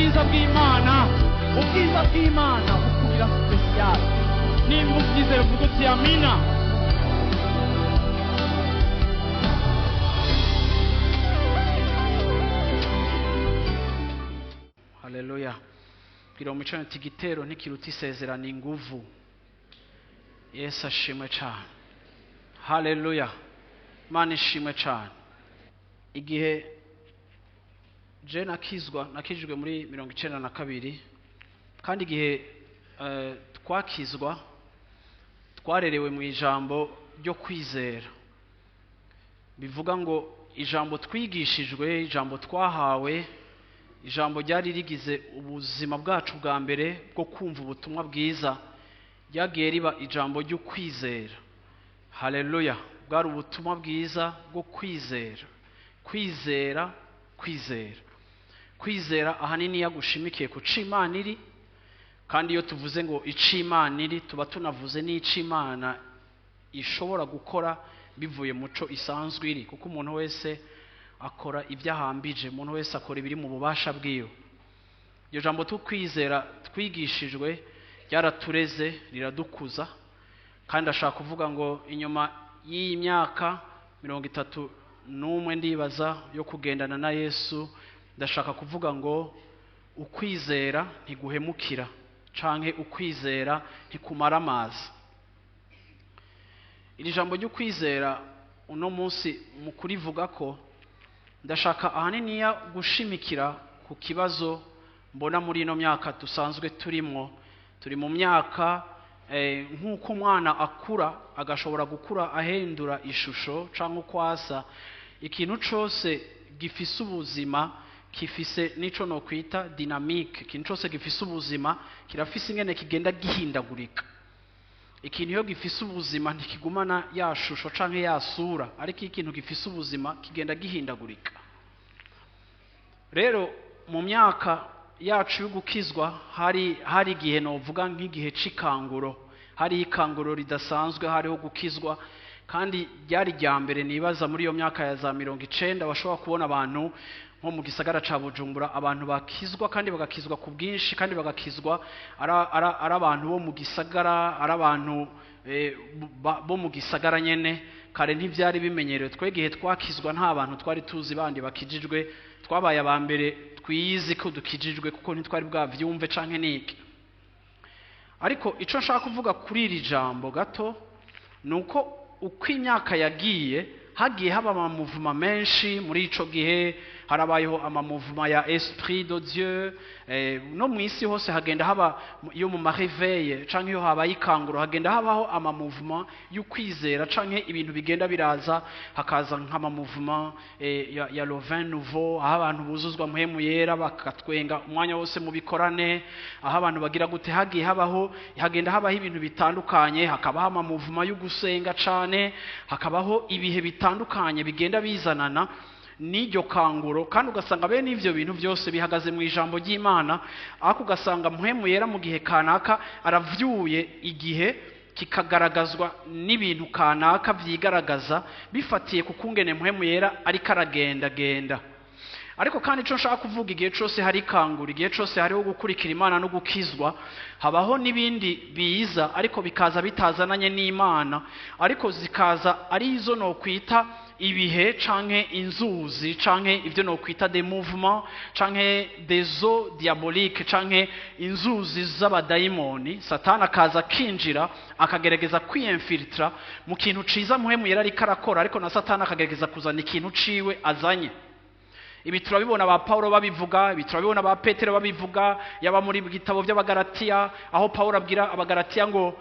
Ubwiza bw'Imana, ubwiza bw'Imana bukugira special. Nimba ubyizera uvuga uti amina. Haleluya. Bwira umucano uti igitero ntikiruta isezerano inguvu. Yesu ashimwe cyane. Haleluya. Imana ishimwe cyane. Igihe je nakizwa, nakijijwe muri 92, kandi igihe twakizwa twarerewe mu ijambo ryo kwizera. Bivuga ngo ijambo twigishijwe, ijambo twahawe, ijambo ryari rigize ubuzima bwacu bwa mbere bwo kumva ubutumwa bwiza, ryagiye riba ijambo ryo kwizera. Haleluya. Bwari ubutumwa bwiza bwo kwizera. Kwizera, kwizera. Kwizera ahanini yagushimikiye ku c'Imana iri, kandi iyo tuvuze ngo ic'Imana iri tuba tunavuze n'ic'Imana ishobora gukora bivuye muco isanzwe iri, kuko umuntu wese akora ibyo ahambije, umuntu wese akora ibiri mu bubasha bwiwe. Iryo jambo tukwizera twigishijwe ryaratureze, riradukuza, kandi ashaka kuvuga ngo inyuma y'iyi myaka 31 ndibaza yo kugendana na Yesu, ndashaka kuvuga ngo ukwizera ntiguhemukira canke ukwizera ntikumara amazi. Iri jambo ryo kwizera uno munsi mu kurivuga ko ndashaka ahanini gushimikira ku kibazo mbona muri ino myaka dusanzwe turimo. Turi mu myaka nk'uko umwana akura agashobora gukura ahindura ishusho canke uko asa. Ikintu cose gifise ubuzima kifise nico no kwita dynamique. Ikintu cose gifise ubuzima kirafise ingene kigenda gihindagurika. Ikintu iyo gifise ubuzima ntikigumana ya shusho canke ya sura, ariko ikintu gifise ubuzima kigenda gihindagurika. Rero mu myaka yacu y'ugukizwa hari igihe novuga nk'igihe c'ikanguro, hari ikanguro ridasanzwe, hariho gukizwa, kandi ryari rya mbere nibaza muri iyo myaka ya za 90 bashobora kubona abantu nko mu gisagara ca Bujumbura, abantu bakizwa kandi bagakizwa ku bwinshi, kandi bagakizwa ari abantu bo mu gisagara, ari abantu bo mu gisagara nyene. Kare ntivyari bimenyerewe. Twe gihe twakizwa nta bantu twari tuzi bandi bakijijwe, twabaye aba mbere twiyizi ko dukijijwe kuko ntitwari bwavyumve canke niki. Ariko ico nshaka kuvuga kuri iri jambo gato nuko uko imyaka yagiye hagiye haba amamuvuma menshi. Muri ico gihe harabayeho amamuvuma ya Esprit de Dieu, no mu isi hose hagenda haba iyo mu maréveil canke iyo habaye ikanguro hagenda habaho amamuvuma y'ukwizera canke ibintu bigenda biraza, hakaza nk'amamuvuma ya le vin nouveau, aho abantu buzuzwa Mpwemu Yera bakatwenga umwanya wose mu bikorane, aho abantu bagira gute. Hagiye habaho, hagenda habaho ibintu bitandukanye, hakabaho amamuvuma y'ugusenga cane, hakabaho ibihe bitandukanye bigenda bizanana n'iryo kanguro, kandi ugasanga bene ivyo bintu byose bihagaze mu ijambo ry'Imana. Ariko ugasanga Mpwemu Yera mu gihe kanaka aravyuye igihe kikagaragazwa n'ibintu kanaka vyigaragaza bifatiye ku kungene Mpwemu Yera ariko aragendagenda. Ariko kandi ico nshaka kuvuga, igihe cose hari ikangura, igihe cose hariho gukurikira Imana no gukizwa, habaho n'ibindi biza ariko bikaza bitazananye n'Imana, ariko zikaza ari izo no kwita ibihe canke inzuzi canke ivyo no kwita des mouvements canke des eaux diaboliques canke inzuzi z'abadayimoni. Satani akaza akinjira akagerageza kwiyinfiltra mu kintu ciza Mpwemu Yera ariko arakora, ariko na Satani akagerageza kuzana ikintu ciwe azanye. Ibi turabibona ba Paulo babivuga, ibi turabibona ba Petero babivuga, yaba muri gitabo by'Abagalatiya aho Paulo abwira Abagalatiya ngo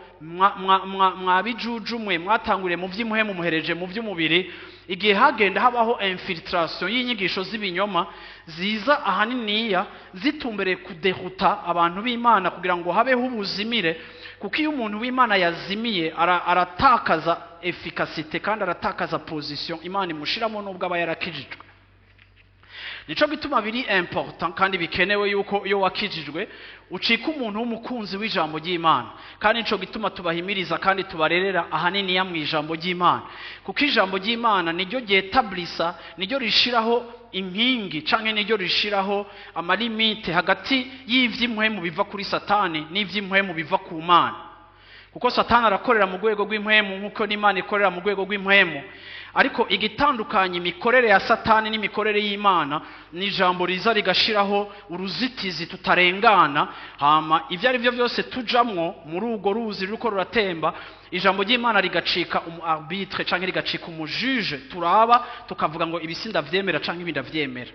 mwabijuju mwe mwatanguriye mu vy'imuhemu muhereje mu vy'umubiri. Igihe hagenda habaho infiltration y'inyigisho z'ibinyoma ziza ahaniniya zitumbereye kudehuta abantu b'Imana kugira ngo habeho ubuzimire, kuko iyo umuntu w'Imana yazimiye aratakaza efficacité kandi aratakaza position Imana imushiramo nubwo aba yarakijijwe. Nico gituma biri important kandi bikenewe yuko iyo wakijijwe ucika umuntu w'umukunzi w'ijambo ry'Imana, kandi nico gituma tubahimiriza kandi tubarerera ahanini ya mu ijambo ry'Imana, kuko ijambo ry'Imana niryo ryetablisa, niryo rishiraho inkingi canke niryo rishiraho amalimite hagati y'ivy'impwemu biva kuri Satani n'ivy'impwemu biva ku Mana. Kuko Satani arakorera mu rwego rw'impwemu nk'uko n'Imana ikorera mu rwego rw'impwemu, ariko igitandukanya imikorere ya Satani n'imikorere y'Imana ni ijambo riza rigashiraho uruzitizi tutarengana. Hama ivyo ari byo byose tujamwo muri urwo ruzi ruriko ruratemba, ijambo ry'Imana rigacika umu arbitre canke rigacika umu juge, turaba tukavuga ngo ibi sindavyemera canke ibi ndavyemera.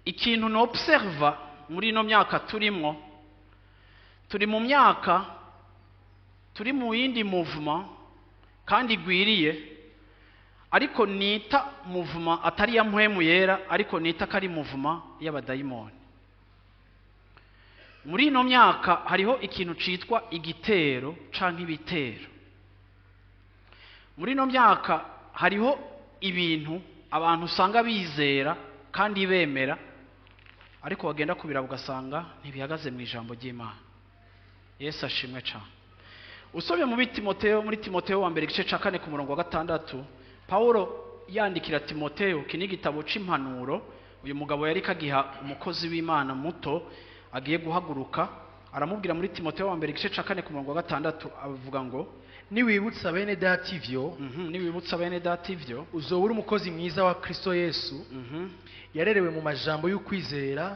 Ikintu no observa muri ino myaka turimwo, turi mu myaka turi mu yindi movement kandi igwiriye, ariko nita movement atari ya mpwemu yera, ariko nita kari movement y'abadayimoni. Muri ino myaka hariho ikintu citwa igitero canke ibitero. Muri ino myaka hariho ibintu abantu usanga bizera kandi bemera, ariko bagenda kubira ugasanga ntibihagaze mu ijambo ry'Imana. Yesu ashimwe cyane. Usomye muri Timoteo, muri Timoteo wa mbere igice ca 4 ku murongo wa 6, Paulo yandikira Timoteo, iki ni igitabo c'impanuro uyu mugabo yari kagiha umukozi w'Imana muto agiye guhaguruka. Aramubwira muri Timoteo wa mbere igice ca 4 ku murongo wa 6, avuga ngo niwibutsa bene data ivyo, niwibutsa bene data ivyo, uzoba uri umukozi mwiza wa Kristo Yesu, yarerewe mu majambo y'ukwizera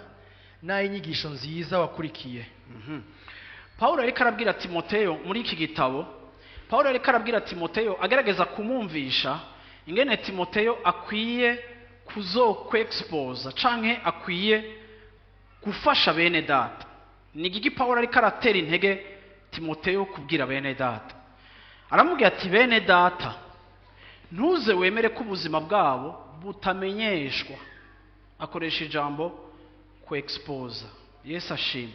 n'ay'inyigisho nziza wakurikiye. Paulo ariko arabwira Timoteo muri iki gitabo, Paulo ariko arabwira Timoteo agerageza kumwumvisha ingene Timoteo akwiye kuzokwexposa canke akwiye gufasha bene data. Ni igiki Paulo ariko aratera intege Timoteo kubwira bene data? Aramubwira ati bene data, ntuze wemere ko ubuzima bwabo butamenyeshwa. Akoresha ijambo kwexposa. Yesu ashimwe.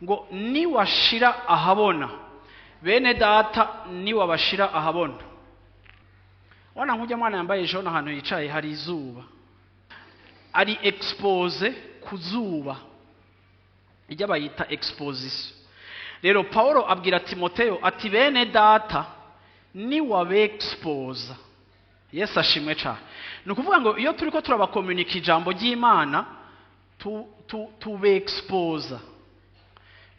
Ngo niwashira ahabona bene data, niwabashira ahabona. Wana nkujya mwana yambaye jaune ahantu yicaye hari izuba, ari expose kuzuba, ijya bayita exposition. Rero Paulo abwira Timoteo ati bene data niwabexposa. Yesu ashimwe cyane. Ni ukuvuga ngo iyo turiko turabakomunika ijambo ry'Imana, tubexposa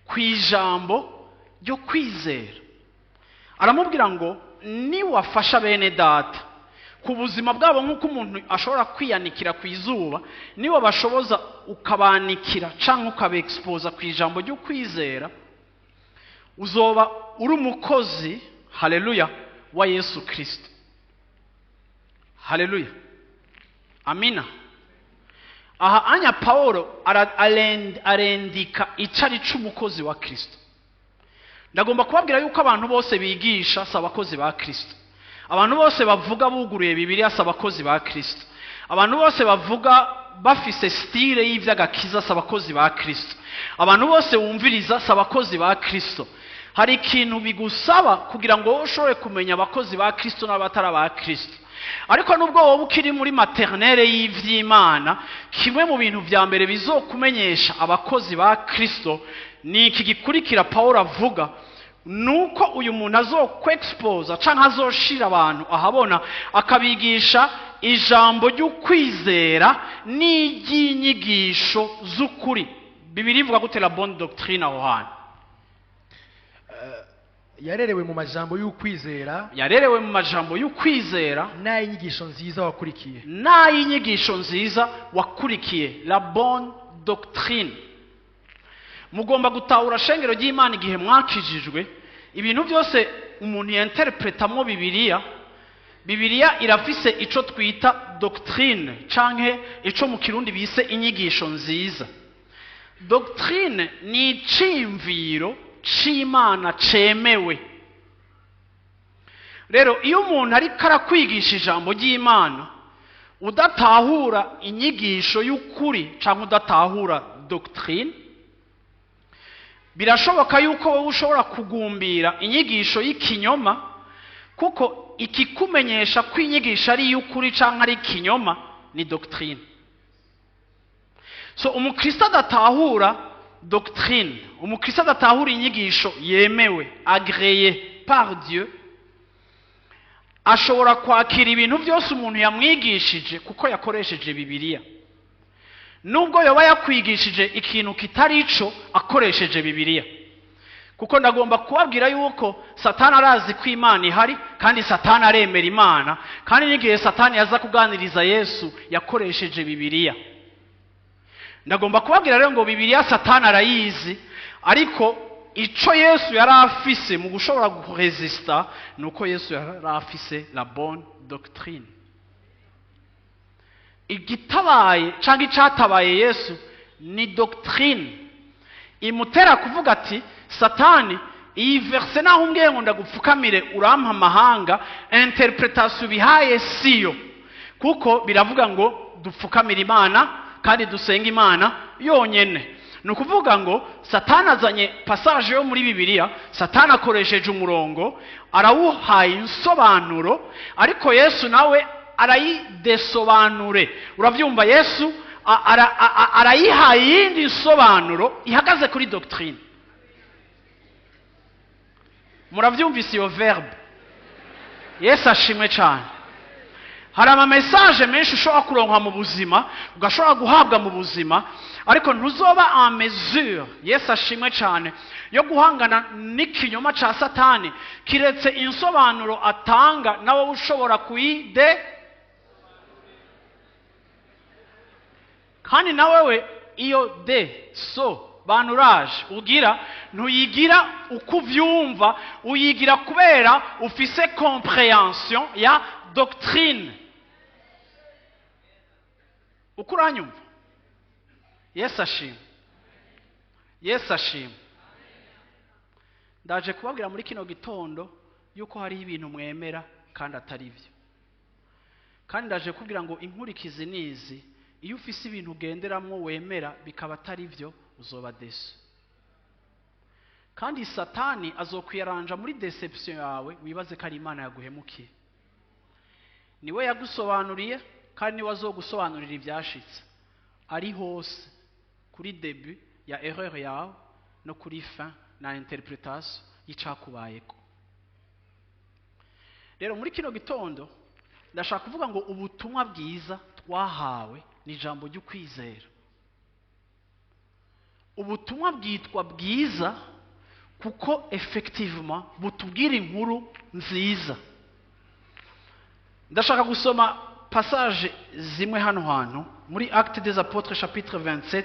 ku ijambo ryo kwizera. Aramubwira ngo niwafasha bene data ku buzima bwabo nk'uko umuntu ashobora kwiyanikira ku izuba, niwabashoboza ukabanikira canke ukabexposa ku ijambo ryo kwizera, uzoba uri umukozi, haleluya, wa Yesu Kristo. Haleluya, amina. Aha anya Paulo arendika icari c'umukozi wa Kristo. Ndagomba kubabwira yuko abantu bose bigisha si abakozi ba Kristo. Abantu bose bavuga buguruye Bibiliya si abakozi ba Kristo. Abantu bose bavuga bafise style y'ivy'agakiza si abakozi ba Kristo. Abantu bose wumviriza si abakozi ba Kristo. Hari ikintu bigusaba kugira ngo ushobore kumenya abakozi ba Kristo n'abatari aba Kristo. Ariko nubwo wowe ukiri muri maternelle y'ivy'Imana, kimwe mu bintu vya mbere bizokumenyesha abakozi ba Kristo ni iki gikurikira Paulo avuga, nuko uyu muntu azokwexposa canke azoshira abantu ahabona, akabigisha ijambo ry'ukwizera n'iry'inyigisho z'ukuri. Bibiliya ivuga gute la bonne doctrine aho hantu? Yarerewe mu majambo y'ukwizera, yarerewe mu majambo y'ukwizera n'ay'inyigisho nziza wakurikiye, n'ay'inyigisho nziza wakurikiye, la bonne doctrine. Mugomba gutahura shengero ry'Imana igihe mwakijijwe, ibintu byose umuntu yenterpretamwo Bibiliya. Bibiliya irafise ico twita doctrine canke ico mu Kirundi bise inyigisho nziza. Doctrine ni iciyumviro c'Imana cemewe. Rero iyo umuntu ariko arakwigisha ijambo ry'Imana udatahura inyigisho y'ukuri canke udatahura doctrine, birashoboka yuko wowe ushobora kugumbira inyigisho y'ikinyoma, kuko ikikumenyesha ko inyigisho ari iy'ukuri canke ari ikinyoma ni doctrine. So umukristo adatahura doctrine, umukristo adatahura inyigisho yemewe agréée par Dieu, Ashobora kwakira ibintu byose umuntu yamwigishije kuko yakoresheje Bibiliya, nubwo yoba yakwigishije ikintu kitari ico akoresheje Bibiliya. Kuko ndagomba kubabwira yuko Satani arazi ko Imana ihari, kandi Satani aremera Imana, kandi n'igihe Satani yaza kuganiriza Yesu yakoresheje Bibiliya. Ndagomba kubabwira rero ngo Bibiliya Satani arayizi, ariko ico Yesu yari afise mu gushobora kuresista ni uko Yesu yari afise la bonne doctrine. Igitabaye cyangwa icatabaye Yesu ni doctrine imutera kuvuga ati: "Satani, iyi verset naho umbwiye ngo ndagupfukamire urampa amahanga, interpretation bihaye siyo, kuko biravuga ngo dupfukamire Imana kandi dusenga Imana yonyene." Ni ukuvuga ngo Satani azanye passage yo muri Bibiliya, Satani akoresheje umurongo, arawuhaye insobanuro, ariko Yesu nawe arayidesobanure. Urabyumva? Yesu arayihaye iyindi nsobanuro ihagaze kuri doctrine. Murabyumvise iyo verbe? Yesu ashimwe cyane. Hari ama message menshi ushobora kuronka mu buzima, ugashobora guhabwa mu buzima, ariko ntuzoba en mesure, Yesu ashimwe cyane, yo guhangana n'ikinyoma ca Satani kiretse insobanuro atanga nawe ushobora kuyide. Kandi nawe we iyo de so banuraje ugira, ntuyigira uko uvyumva, uyigira kubera ufise compréhension ya doctrine. Uko uranyumva? Yesu ashimwe, Yesu ashimwe. Ndaje kubabwira muri kino gitondo yuko hariho ibintu mwemera kandi atari byo. Kandi ndaje kubwira ngo inkurikizi nizi: iyo ufise ibintu ugenderamwo wemera bikaba atari byo, uzoba déçu, kandi Satani azokwiyaranja muri déception yawe, wibaze ko ari Imana yaguhemukiye. Niwe yagusobanuriye kandi niwe azogusobanurira ibyashitse ari hose, kuri début ya erreur yawe no kuri fin na interpretation y'icakubayeko. Rero muri kino gitondo ndashaka kuvuga ngo ubutumwa bwiza twahawe ni ijambo ry'ukwizera. Ubutumwa bwitwa bwiza kuko effectivement butubwira inkuru nziza. Ndashaka gusoma passage zimwe hano hantu muri Acte des Apôtres chapitre 27.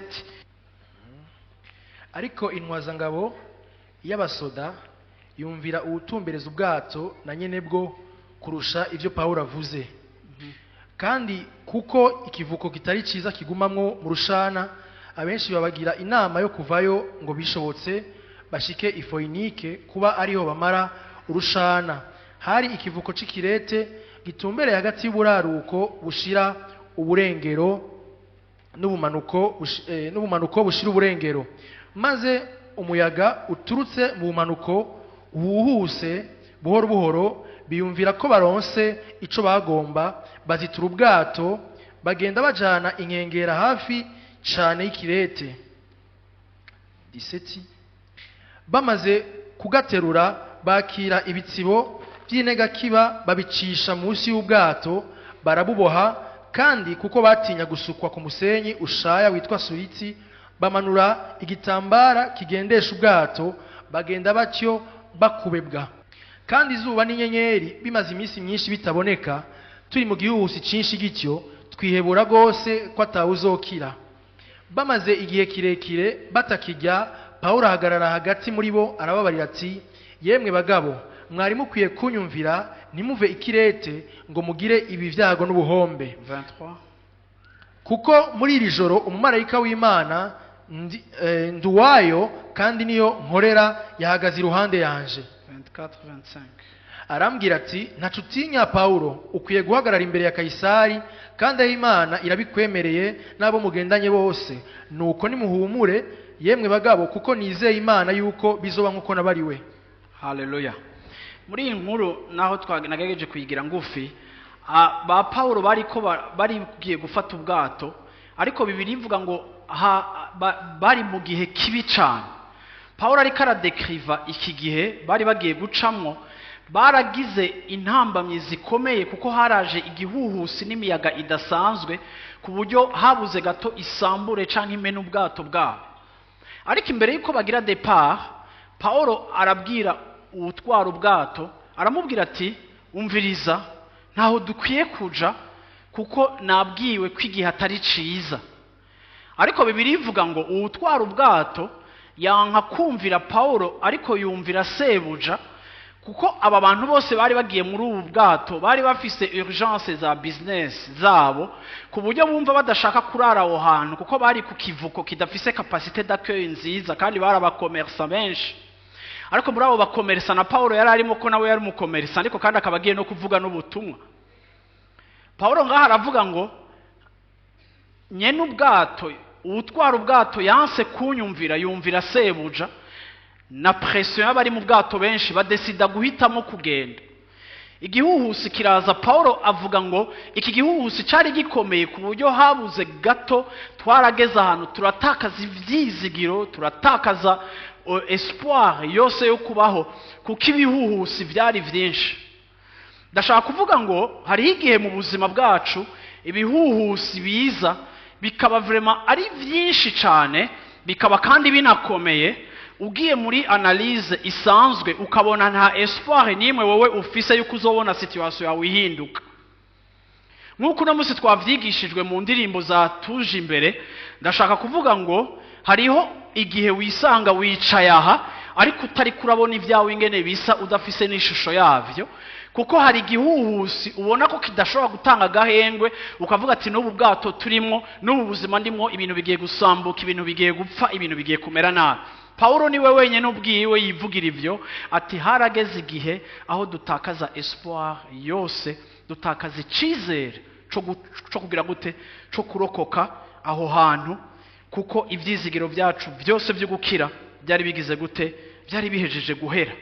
Ariko intwazangabo y'abasoda yumvira uwutumbereza ubwato na nyene bwo kurusha ibyo Pawulo avuze, kandi kuko ikivuko kitari cyiza kigumamwo mu rushana, abenshi babagira inama yo kuvayo ngo bishobotse bashike i Foyinike, kuba ariho bamara urushana. Hari ikivuko c'Ikirete gitumbereye hagati y'uburaruko bushira uburengero n'ubumanuko bushira uburengero. Maze umuyaga uturutse mu bumanuko wuhuse buhoro buhoro, biyumvira ko baronse ico bagomba, bazitura ubwato, bagenda bajana inkengera hafi cane y'Ikirete. 17. Bamaze kugaterura, bakira ibitsibo by'integakiba, babicisha munsi y'ubwato, barabuboha. Kandi kuko batinya gusukwa ku musenyi ushaya witwa Suritsi, bamanura igitambara kigendesha ubwato, bagenda batyo bakubebwa. Kandi izuba n'inyenyeri bimaze iminsi myinshi bitaboneka, turi mu gihuhusi cinshi gityo, twihebura rwose ko atawuzokira. Bamaze igihe kirekire batakijya, Pawulo ahagarara hagati muri bo, arababarira ati: "Yemwe bagabo, mwari mukwiye kunyumvira ntimuve Ikirete ngo mugire ibi byago n'ubuhombe." 23. Kuko muri iri joro umumarayika w'Imana nduwayo kandi niyo nkorera yahagaze iruhande yanje, 24, 25. arambwira ati: 'Ntaco utinya, Pawulo, ukwiye guhagarara imbere ya Kayisari, kandi aho Imana irabikwemereye n'abo mugendanye bose. Nuko nimuhumure, yemwe bagabo, kuko nizeye Imana yuko bizoba nk'uko nabariwe.'" Haleluya. Muri iyi nkuru, naho nagerageje kuyigira ngufi, ba Pawulo bariko barigiye gufata ubwato, ariko Bibiliya ivuga ngo bari mu gihe kibi cane. Pawulo ariko aradekriva iki gihe bari bagiye gucamwo. Baragize intambamyi zikomeye kuko haraje igihuhusi n'imiyaga idasanzwe, ku buryo habuze gato isambure canke imene ubwato bwabo. Ariko imbere y'uko bagira départ, Paulo arabwira uwutwara ubwato, aramubwira ati: "Umviriza, ntaho dukwiye kuja kuko nabwiwe ko igihe atari ciza." Ariko Bibiliya ivuga ngo uwutwara ubwato yanka kumvira Paulo, ariko yumvira sebuja, kuko aba bantu bose bari bagiye muri ubu bwato bari bafise urgence za business zabo, ku buryo bumva badashaka kurara aho hantu, kuko bari ku kivuko kidafise capacité d'accueil nziza, kandi bari aba commerçants benshi. Ariko muri abo ba commerçants na Paulo yari arimo, ko nawe yari umu commerçant, ariko kandi akaba agiye no kuvuga n'ubutumwa. Paulo ngaho aravuga ngo nyene ubwato, uwutwara ubwato, yanse kunyumvira, yumvira sebuja na pression y'abari mu bwato benshi, badesida guhitamo kugenda. Igihuhusi kiraza. Paulo avuga ngo iki gihuhusi cyari gikomeye ku buryo habuze gato, twarageze ahantu turatakaza ibyizigiro, turatakaza espoir yose yo kubaho, kuko ibihuhusi byari byinshi. Ndashaka kuvuga ngo hariho igihe mu buzima bwacu ibihuhusi biza bikaba vraiment ari byinshi cyane, bikaba kandi binakomeye. Ugiye muri analyse isanzwe, ukabona nta espoir n'imwe wowe ufise yuko uzobona situation yawe ihinduka. Nk'uko uno munsi twavyigishijwe mu ndirimbo za tuje imbere, ndashaka kuvuga ngo hariho igihe wisanga wicaye aha, ariko utari kurabona ibyawe ingene bisa, udafise n'ishusho yavyo, kuko hari igihuhusi ubona ko kidashobora gutanga agahengwe, ukavuga ati: "N'ubu bwato turimo, n'ubu buzima ndimo, ibintu bigiye gusambuka, ibintu bigiye gupfa, ibintu bigiye kumera nabi." Paulo niwe wenyine ubwiwe yivugira ivyo, ati: "Harageze igihe aho dutakaza espoir yose, dutakaza icizere co kugira gute, co kurokoka aho hantu, kuko ivyizigiro byacu byose byo gukira byari bigize gute? Byari bihejeje guhera."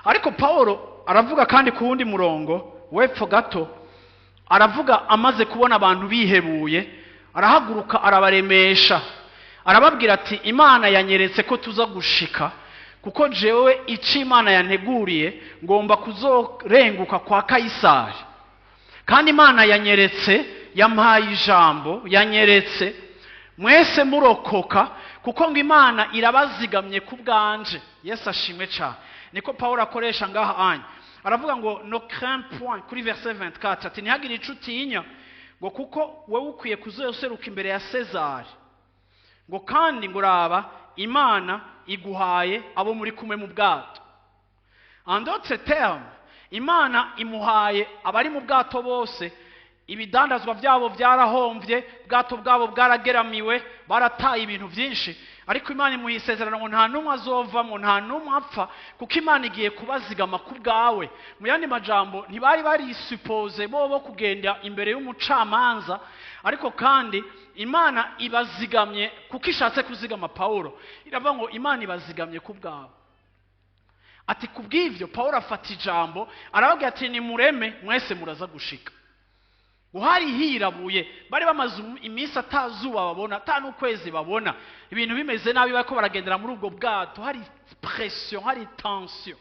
Ariko Paulo aravuga kandi ku wundi murongo wepfo gato, aravuga amaze kubona abantu bihebuye, arahaguruka, arabaremesha, arababwira ati: "Imana yanyeretse ko tuza gushika, kuko jewe icyo Imana yanteguriye, ngomba kuzorenguka kwa Kayisari, kandi Imana yanyeretse, yampaye ijambo, yanyeretse mwese murokoka, kuko ngo Imana irabazigamye ku bwanje." Yesu ashimwe cyane. Niko Paul akoresha ngaha anya, aravuga ngo: "Ne crains point", kuri verset 24, ati: "Ntihagire ico utinya, ngo kuko wowe ukwiye kuzoseruka imbere ya Sezari, ngo kandi ngo raba, Imana iguhaye abo muri kumwe mu bwato." En d'autres termes, Imana imuhaye abari mu bwato bose. Ibidandazwa byabo byarahombye, ubwato bwabo bwarageramiwe, barataye ibintu byinshi, ariko Imana imuha isezerano ngo nta n'umwe azovamo, nta n'umwe apfa, kuko Imana igiye kubazigama ku bwawe. Mu yandi majambo, ntibari barisupoze bo kugenda imbere y'umucamanza, ariko kandi Imana ibazigamye kuko ishatse kuzigama Pawulo. Iravuga ngo Imana ibazigamye ku bwawe. Ati ku bw'ibyo Pawulo afata ijambo, arababwira ati: "Nimureme, mwese muraza gushika." Ngo hari hirabuye, bari bamaze iminsi atazuba babona, ata n'ukwezi babona, ibintu bimeze nabi, bariko baragendera muri ubwo bwato, hari pression, hari tension,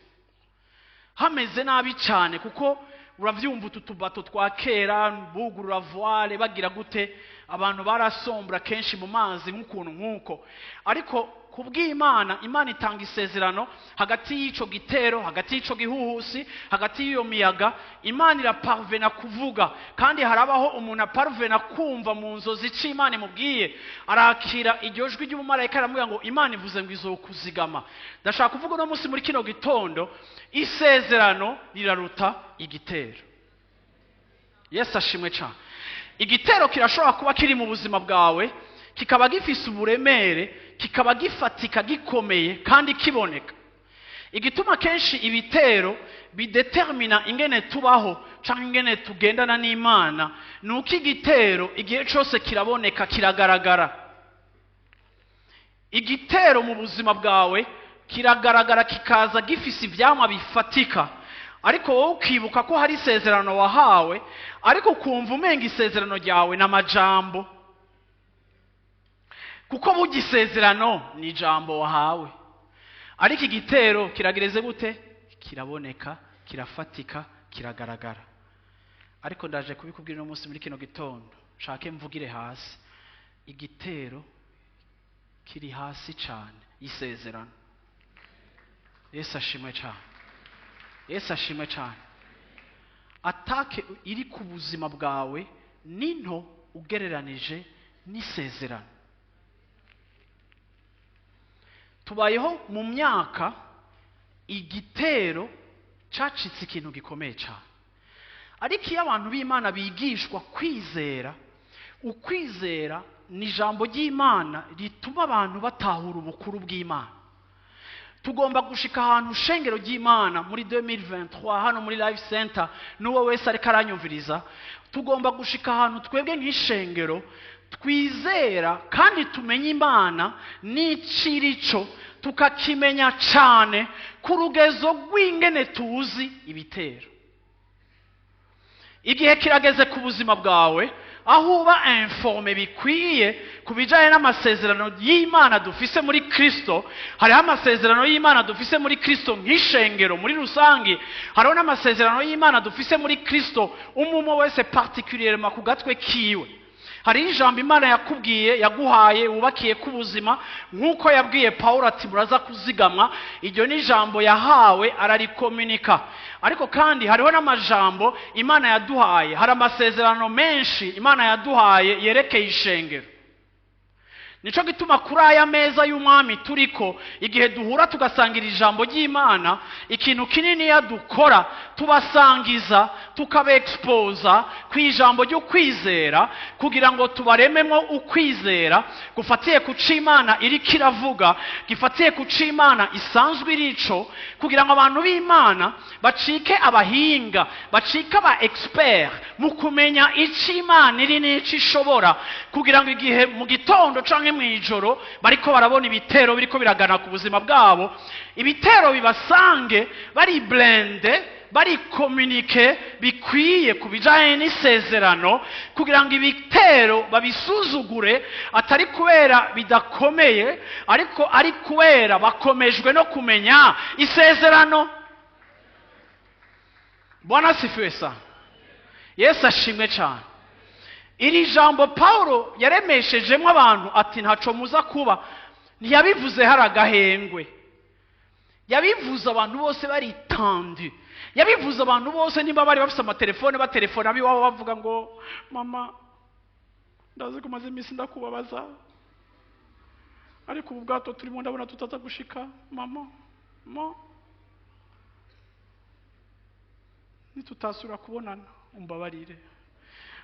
hameze nabi cyane, kuko uravyumva utu tubato twa kera bugurura voile bagira gute, abantu barasombra kenshi mu mazi nk'ukuntu nk'uko. Ariko kubw'Imana, Imana itanga isezerano hagati y'ico gitero, hagati y'ico gihuhusi, hagati y'iyo miyaga, Imana iraparvena kuvuga, kandi harabaho umuntu aparvena kumva mu nzozi ico Imana imubwiye, arakira iryo jwi ry'umumarayika, aramubwira ngo Imana ivuze ngo izokuzigama. Ndashaka kuvuga uno munsi muri kino gitondo, isezerano riraruta igitero. Yesu ashimwe cyane. Igitero kirashobora kuba kiri mu buzima bwawe, kikaba gifise uburemere, kikaba gifatika, gikomeye kandi kiboneka. Igituma kenshi ibitero bidetermina ingene tubaho cyangwa ingene tugendana n'Imana ni uko igitero igihe cyose kiraboneka, kiragaragara. Igitero mu buzima bwawe kiragaragara, kikaza gifise ivyamwa bifatika, ariko wowe ukibuka ko hari isezerano wahawe, ariko ukumva umenga isezerano ryawe n'amajambo, kuko burya isezerano ni ijambo wahawe, ariko igitero kiragereze gute? Kiraboneka. Kirafatika, kiragaragara. Ariko ndaje kubikubwira uno munsi muri kino gitondo, nshake mvugire hasi. Igitero kiri hasi cyane y'isezerano. Yesu ashimwe cyane, Yesu ashimwe cyane. Attaque iri ku buzima bwawe ni nto ugereranije n'isezerano. Tubayeho mu myaka igitero cacitse ikintu gikomeye cyane. Ariko iyo abantu b'Imana bigishwa kwizera, ukwizera ni ijambo ry'Imana rituma abantu batahura ubukuru bw'Imana. Tugomba gushika ahantu, shengero ry'Imana, muri 2023 hano muri Life Center, n'uwo wese ariko aranyumviriza, tugomba gushika ahantu twebwe nk'ishengero twizera kandi tumenye Imana n'icirico, tukakimenya cyane ku rugezo rw'ingene tuzi ibitero. Igihe kirageze ku buzima bwawe aho uba informé bikwiye ku bijyanye n'amasezerano y'Imana dufise muri Kristo. Hariho amasezerano y'Imana dufise muri Kristo nk'ishengero muri rusange, hariho n'amasezerano y'Imana dufise muri Kristo umwe wese particulièrement ku gatwe kiwe. Hari ijambo Imana yakubwiye, yaguhaye, wubakiye ku buzima, nk'uko yabwiye Paul ati muraza kuzigamwa. Iryo ni ijambo yahawe, ararikominika. Ariko kandi hariho n'amajambo Imana yaduhaye, hari amasezerano menshi Imana yaduhaye yerekeye ishengero. Nico gituma kuri aya meza y'Umwami turiko, igihe duhura tugasangira ijambo ry'Imana, ikintu kinini dukora tubasangiza, tukabexposa ku ijambo ryo kwizera, kugira ngo tubarememo ukwizera gufatiye ku c'Imana iriko iravuga, gifatiye ku c'Imana isanzwe irico, kugira ngo abantu b'Imana bacike abahinga, bacike aba expert mu kumenya ico Imana iri n'ico ishobora, kugira ngo igihe mu gitondo canke mw'ijoro bariko barabona ibitero biriko biragana ku buzima bwabo, ibitero bibasange bari blindé, bari communiqué bikwiye ku bijanye n'isezerano, kugira ngo ibitero babisuzugure, atari kubera bidakomeye, ariko ari kubera bakomejwe no kumenya isezerano. Bwana asifiwe sana, Yesu ashimwe cyane. Iri jambo Paulo yaremeshejemo abantu ati ntaco muza kuba, ntiyabivuze hari agahengwe, yabivuze abantu bose bari tendus, yabivuze abantu bose niba bari bafite amatelefone batelefona ab'iwabo bavuga ngo mama, ndazi ko maze iminsi ndakubabaza, ariko ubu bwato turimo ndabona tutaza gushika, mama ma nitutasubira kubonana umbabarire.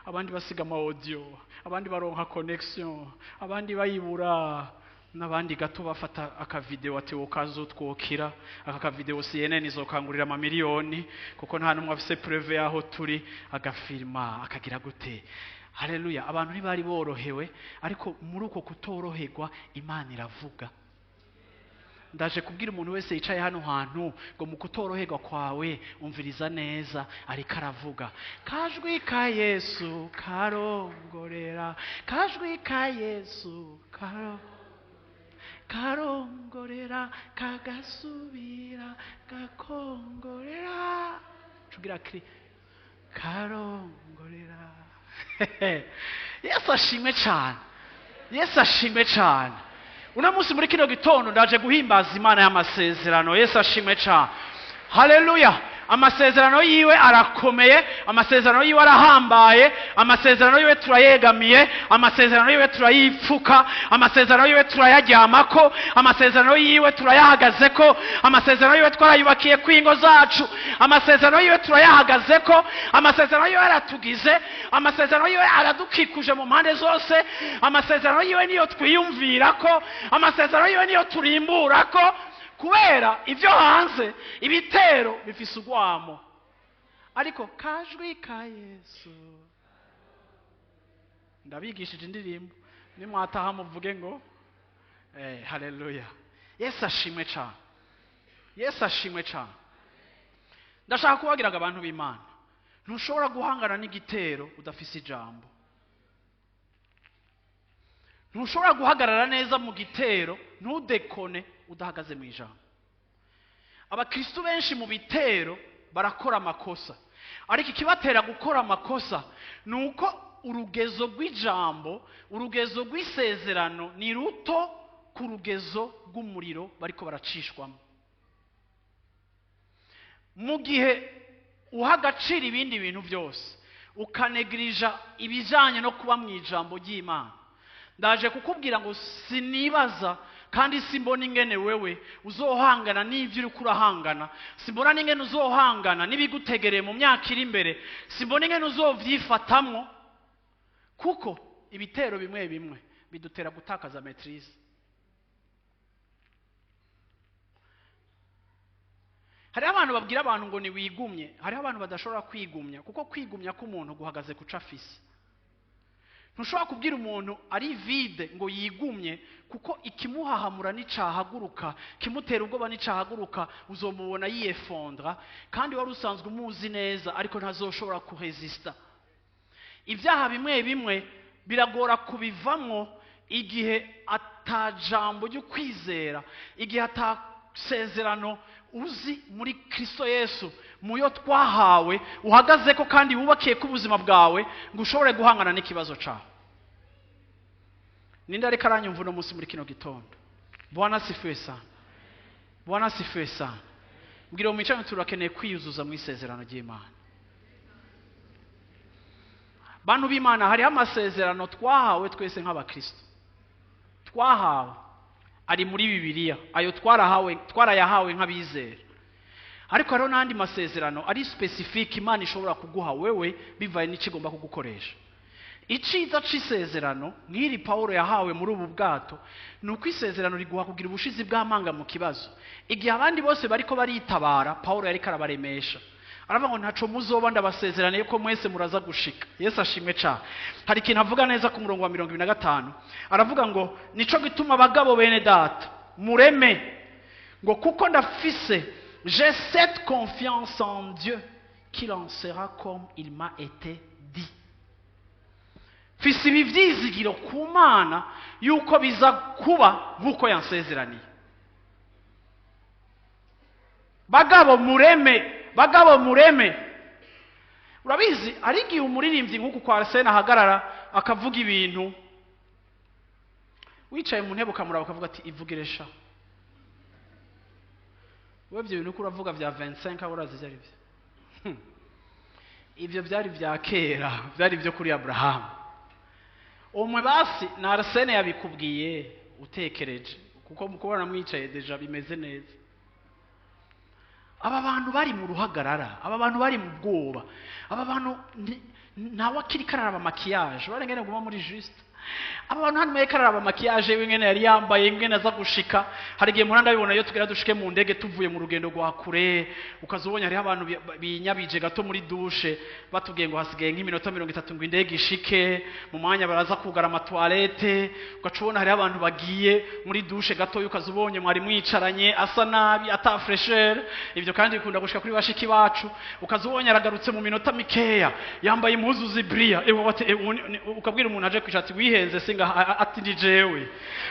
Abandi basiga ama audio, abandi baronka connection, abandi bayibura, n'abandi gato bafata akavideo ati wokazotwokira aka kavideo, CNN izokangurira amamiliyoni kuko nta n'umwe afise preuve yaho turi, agafilma akagira gute. Haleluya! Abantu ntibari borohewe, ariko muri uko kutoroherwa Imana iravuga. Ndaje kubwira umuntu wese yicaye hano hantu ngo mu kutoroherwa kwawe umviriza neza, ariko aravuga. Kajwi ka Yesu karongorera, kajwi ka Yesu karongorera, kagasubira gakongorera, cugira kri karongorera. Yesu ashimwe cyane, Yesu ashimwe cyane. Uno munsi muri kino gitondo ndaje guhimbaza Imana y'amasezerano. Yesu ashimwe cyane, haleluya. Amasezerano yiwe arakomeye, amasezerano yiwe arahambaye, amasezerano yiwe turayegamiye, amasezerano yiwe turayipfuka, amasezerano yiwe turayaryamako, amasezerano yiwe turayahagazeko, amasezerano yiwe twarayubakiye kw'ingo zacu, amasezerano yiwe turayahagazeko, amasezerano yiwe aratugize, amasezerano yiwe aradukikuje mu mpande zose, amasezerano yiwe niyo twiyumvirako, amasezerano yiwe niyo turimburako, kubera ibyo hanze ibitero bifise urwamo, ariko kajwi ka Yesu. Ndabigishije indirimbo, nimwataha muvuge ngo haleluya. Yesu ashimwe cyane, Yesu ashimwe cyane. Ndashaka kubabwira ngo abantu b'Imana, ntushobora guhangana n'igitero udafise ijambo. Ntushobora guhagarara neza mu gitero, ntudekone, udahagaze mu ijambo. Abakristu benshi mu bitero barakora amakosa, ariko ikibatera gukora amakosa ni uko urugezo rw'ijambo, urugezo rw'isezerano ni ruto ku rugezo rw'umuriro bariko baracishwamo. Mu gihe uha agaciro ibindi bintu byose, ukanegirija ibijyanye no kuba mu ijambo ry'Imana, ndaje kukubwira ngo sinibaza kandi simbona ingene wewe uzohangana n'ibyo uri kurahangana, simbona n'ingene uzohangana n'ibigutegereye mu myaka iri imbere, simbona ingene uzovyifatamwo, kuko ibitero bimwe bimwe bidutera gutakaza maîtrise. Hariho abantu babwira abantu ngo niwigumye, hariho abantu badashobora kwigumya, kuko kwigumya k'umuntu guhagaze kuca afise. Ntushobora kubwira umuntu ari vide ngo yigumye, kuko ikimuhahamura n'icahaguruka, kimutera ubwoba n'icahaguruka, uzomubona yiyefondra, kandi wari usanzwe umuzi neza, ariko ntazoshobora kuresista. Ibyaha bimwe bimwe biragora kubivamwo igihe atajambo ryo kwizera, igihe atasezerano uzi muri Kristo Yesu muyo twahawe uhagaze ko kandi wubakiye ku buzima bwawe ngo ushobore guhangana n'ikibazo cyawe. Ninde ariko aranyumva uno munsi muri kino gitondo? Bwana sifiwe sana, Bwana sifiwe sana. Mbwira mu mico turakeneye kwiyuzuza mu isezerano ry'Imana. Bantu b'Imana, hariho amasezerano twahawe twese nk'abakristo, twahawe ari muri Bibiliya, ayo twarahawe, twarayahawe nk'abizera. Ariko hariho n'andi masezerano ari specific Imana ishobora kuguha wewe bivaye n'ikigomba kugukoresha. Iciza c'isezerano nk'iri Paulo yahawe muri ubu bwato ni uko isezerano riguha kugira ubushizi bw'amanga mu kibazo. Igihe abandi bose bariko baritabara, Paulo yariko arabaremesha, aravuga ngo ntaco muzoba, ndabasezeraniye ko mwese muraza gushika. Yesu ashimwe cyane. Hari ikintu avuga neza ku murongo wa 25, aravuga ngo nico gituma abagabo bene data mureme, ngo kuko ndafise, j'ai cette confiance en Dieu qu'il en sera comme il m'a été dit. Mfise ibi vyizigiro ku Mana yuko biza kuba nk'uko yansezeraniye. Bagabo mureme, bagabo mureme. Urabizi ari igihe umuririmbyi nk'uku kwa Arsene ahagarara akavuga ibintu, wicaye mu ntebe ukamuraba ukavuga ati ivugire sha, wewe ibyo bintu uko uravuga vya 25 urazi ivyo ari byo. Ibyo byari vya kera, byari byo kuri Abraham. Umwe basi na Arsene yabikubwiye utekereje, kuko mukubona mwicaye deja bimeze neza. Aba bantu bari mu ruhagarara, aba bantu bari mu bwoba, aba bantu ntawe akiri kararaba maquillage, barengene guma muri juste. Aba bantu hano mwe kararaba maquillage w'ingene yari yambaye, ingene aza gushika. Hari igihe muranda bibona iyo tugera dushike mu ndege tuvuye mu rugendo rwa kure, ukazubonye hariho abantu binyabije gato muri douche, batubwiye ngo hasigaye nk'iminota 30 ngo indege ishike, mu mwanya baraza kugara ama toilette, ugacubona hariho abantu bagiye muri douche gato, ukazubonye mwari mwicaranye asa nabi ata fresher. Ibyo kandi bikunda gushika kuri bashiki bacu, ukazubonye aragarutse mu minota mikeya yambaye impuzu zibria, ukabwira umuntu aje kwishati wihenze singa ati ndi jewe,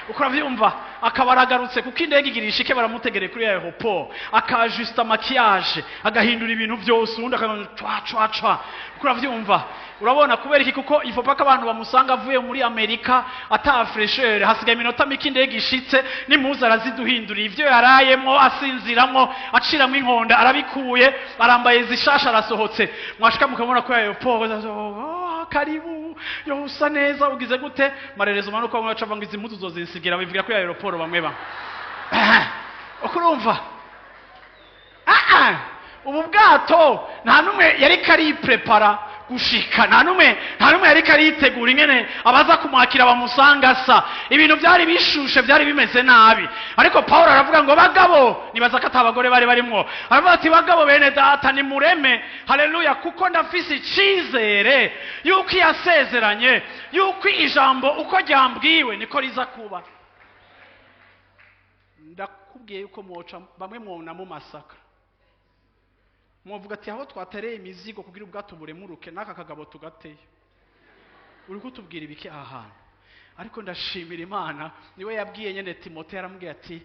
ukuravyumva akabaragarutse kuko indege igira ishike baramutegere kuri aéroport, akajusta maquillage, agahindura ibintu byose, undi akagenda twa twa twa, ukuravyumva. Urabona kubera iki? Kuko il faut pas ko abantu bamusanga avuye muri Amerika ata fresher, hasigaye iminota mike indege ishitse, n'impuzu araziduhindurira, ivyo yarayemwo asinziramwo aciramo inkonda arabikuye, arambaye zishasha arasohotse, mwashika mukabona ko aéroport, oh, karibu yo usa neza ugize gute, marerezo manuko bamwe baca banga izi mpuzu zozinsigira bivuga ko aéroport bamwe ba ukurumva. Ubu bwato nta numwe yari kari prepara gushika, nta numwe yari karitegura ingene abaza kumwakira bamusanga asa. Ibintu byari bishushe, byari bimeze nabi. Ariko Paulo aravuga ngo bagabo, nibaza ko atabagore bari barimwo, aravuga ati bagabo bene data ni mureme, haleluya, kuko ndafise icizere yuko yasezeranye, yuko ijambo uko ryambwiwe niko riza kuba. Ndakubwiye yuko mwoca bamwe mwona mu masaka, mwovuga ati aho twatereye imizigo kugira ubwato buremuruke n'aka kagabo tugateye, uri kutubwira ibiki aha hantu? Ariko ndashimira Imana, niwe yabwiye nyene Timote, yaramubwiye ati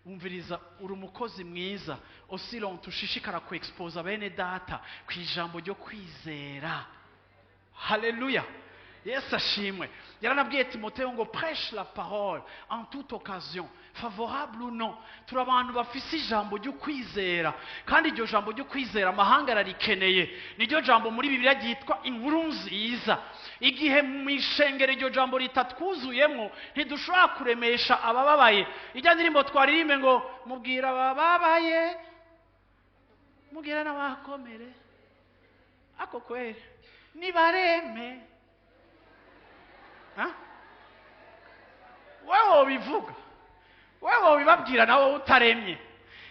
Umviriza, uri umukozi mwiza aussi longtemps ushishikara ku exposa bene data ku ijambo ryo kwizera. Haleluya, Yesu ashimwe. Yaranabwiye Timoteyo ngo prêche la parole en toute occasion, favorable ou non. Turi abantu bafise ijambo ryo kwizera, kandi iryo jambo ryo kwizera amahanga ararikeneye. Niryo jambo muri Bibiliya ryitwa inkuru nziza. Igihe mu ishengero iryo jambo ritatwuzuyemo, ntidushobora kuremesha abababaye. Ijya ndirimbo twaririmbe ngo mubwira abababaye, mubwira n'abakomere, ako kweri nibareme. Ha? Wewe wobivuga, wewe wobibabwira nawe utaremye.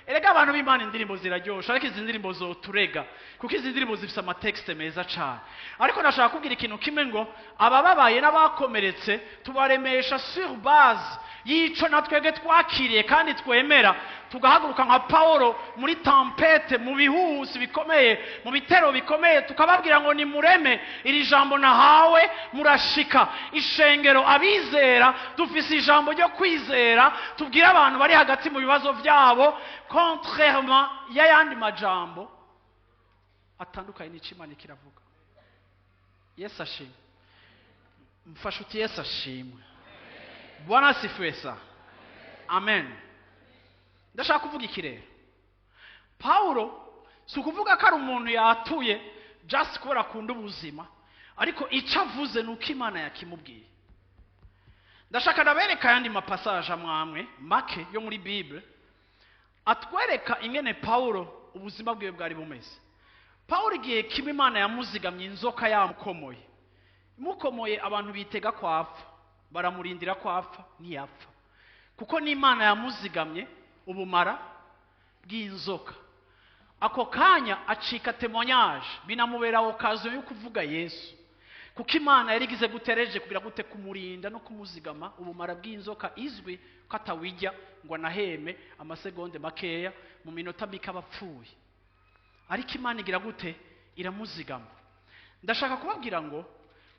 Erega abantu b'Imana, indirimbo ziraryosha, ariko izi ndirimbo zoturega, kuko izi ndirimbo zifise ama textes meza cane. Ariko ndashaka kubwira ikintu kimwe, ngo abababaye n'abakomeretse tubaremesha sur base y'ico na twebwe twakiriye kandi twemera, tugahaguruka nka Paulo muri tempête, mu bihusi bikomeye, mu bitero bikomeye, tukababwira ngo nimureme, iri jambo nahawe murashika. Ishengero, abizera dufise ijambo ryo kwizera tubwira abantu bari hagati mu bibazo byabo, contrairement y'ayandi majambo atandukanye n'ico Imana kiravuga. Yesu ashimwe. Mfashe uti Yesu ashimwe. Bwana asifiwe sana. Amen. Ndashaka kuvuga iki rero? Pawulo si ukuvuga ko ari umuntu yatuye just kubera akunda ubuzima, ariko icyo avuze ni uko Imana yakimubwiye. Ndashaka ndabereka ayandi ma passages amwe make yo muri Bible atwereka ingene Pawulo ubuzima bwiwe bwari bumeze. Pawulo igihe kimwe Imana yamuzigamye inzoka yamukomoye, imukomoye, abantu bitega ko apfa, baramurindira ko apfa, ntiyapfa, kuko n'Imana yamuzigamye ubumara bw'inzoka. Ako kanya acika témoignage, binamubera occasion yo kuvuga Yesu, kuko Imana yari igize gutereje kugira gute? Kumurinda no kumuzigama ubumara bw'inzoka izwi ko atawijya ngo anaheme amasegonde makeya, mu minota mike aba apfuye. Ariko Imana igira gute? Iramuzigama. Ndashaka kubabwira ngo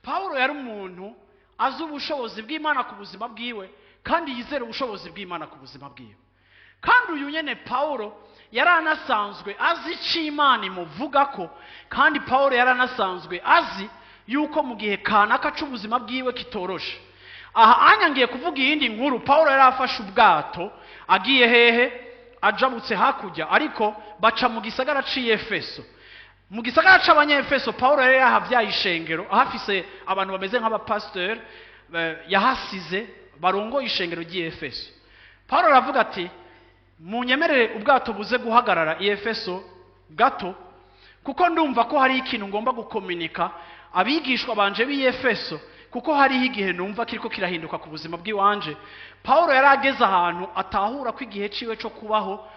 Pawulo yari umuntu azi ubushobozi bw'Imana ku buzima bwiwe, kandi yizera ubushobozi bw'Imana ku buzima bwiwe. Kandi uyu nyene Pawulo yari anasanzwe azi icyo Imana imuvuga ko, kandi Pawulo yari anasanzwe azi yuko mu gihe kanaka c'ubuzima bwiwe kitoroshe. Aha anyangiye kuvuga iyindi nkuru. Pawulo yari afashe ubwato agiye hehe? Ajabutse hakurya, ariko baca mu gisagara c'i Efeso, mu gisagara c'Abanyefeso. Pawulo yari yahavyaye ishengero, ahafise abantu bameze nk'abapasiteri yahasize barongoye ishengero ry'i Efeso. Pawulo aravuga ati: "Munyemerere ubwato buze guhagarara i Efeso gato, kuko ndumva ko hari ikintu ngomba gukominika abigishwa banje b'i Efeso, kuko hariho igihe numva kiriko kirahinduka ku buzima bw'iwanje." Pawulo yari ageze ahantu atahura ko igihe ciwe co kubaho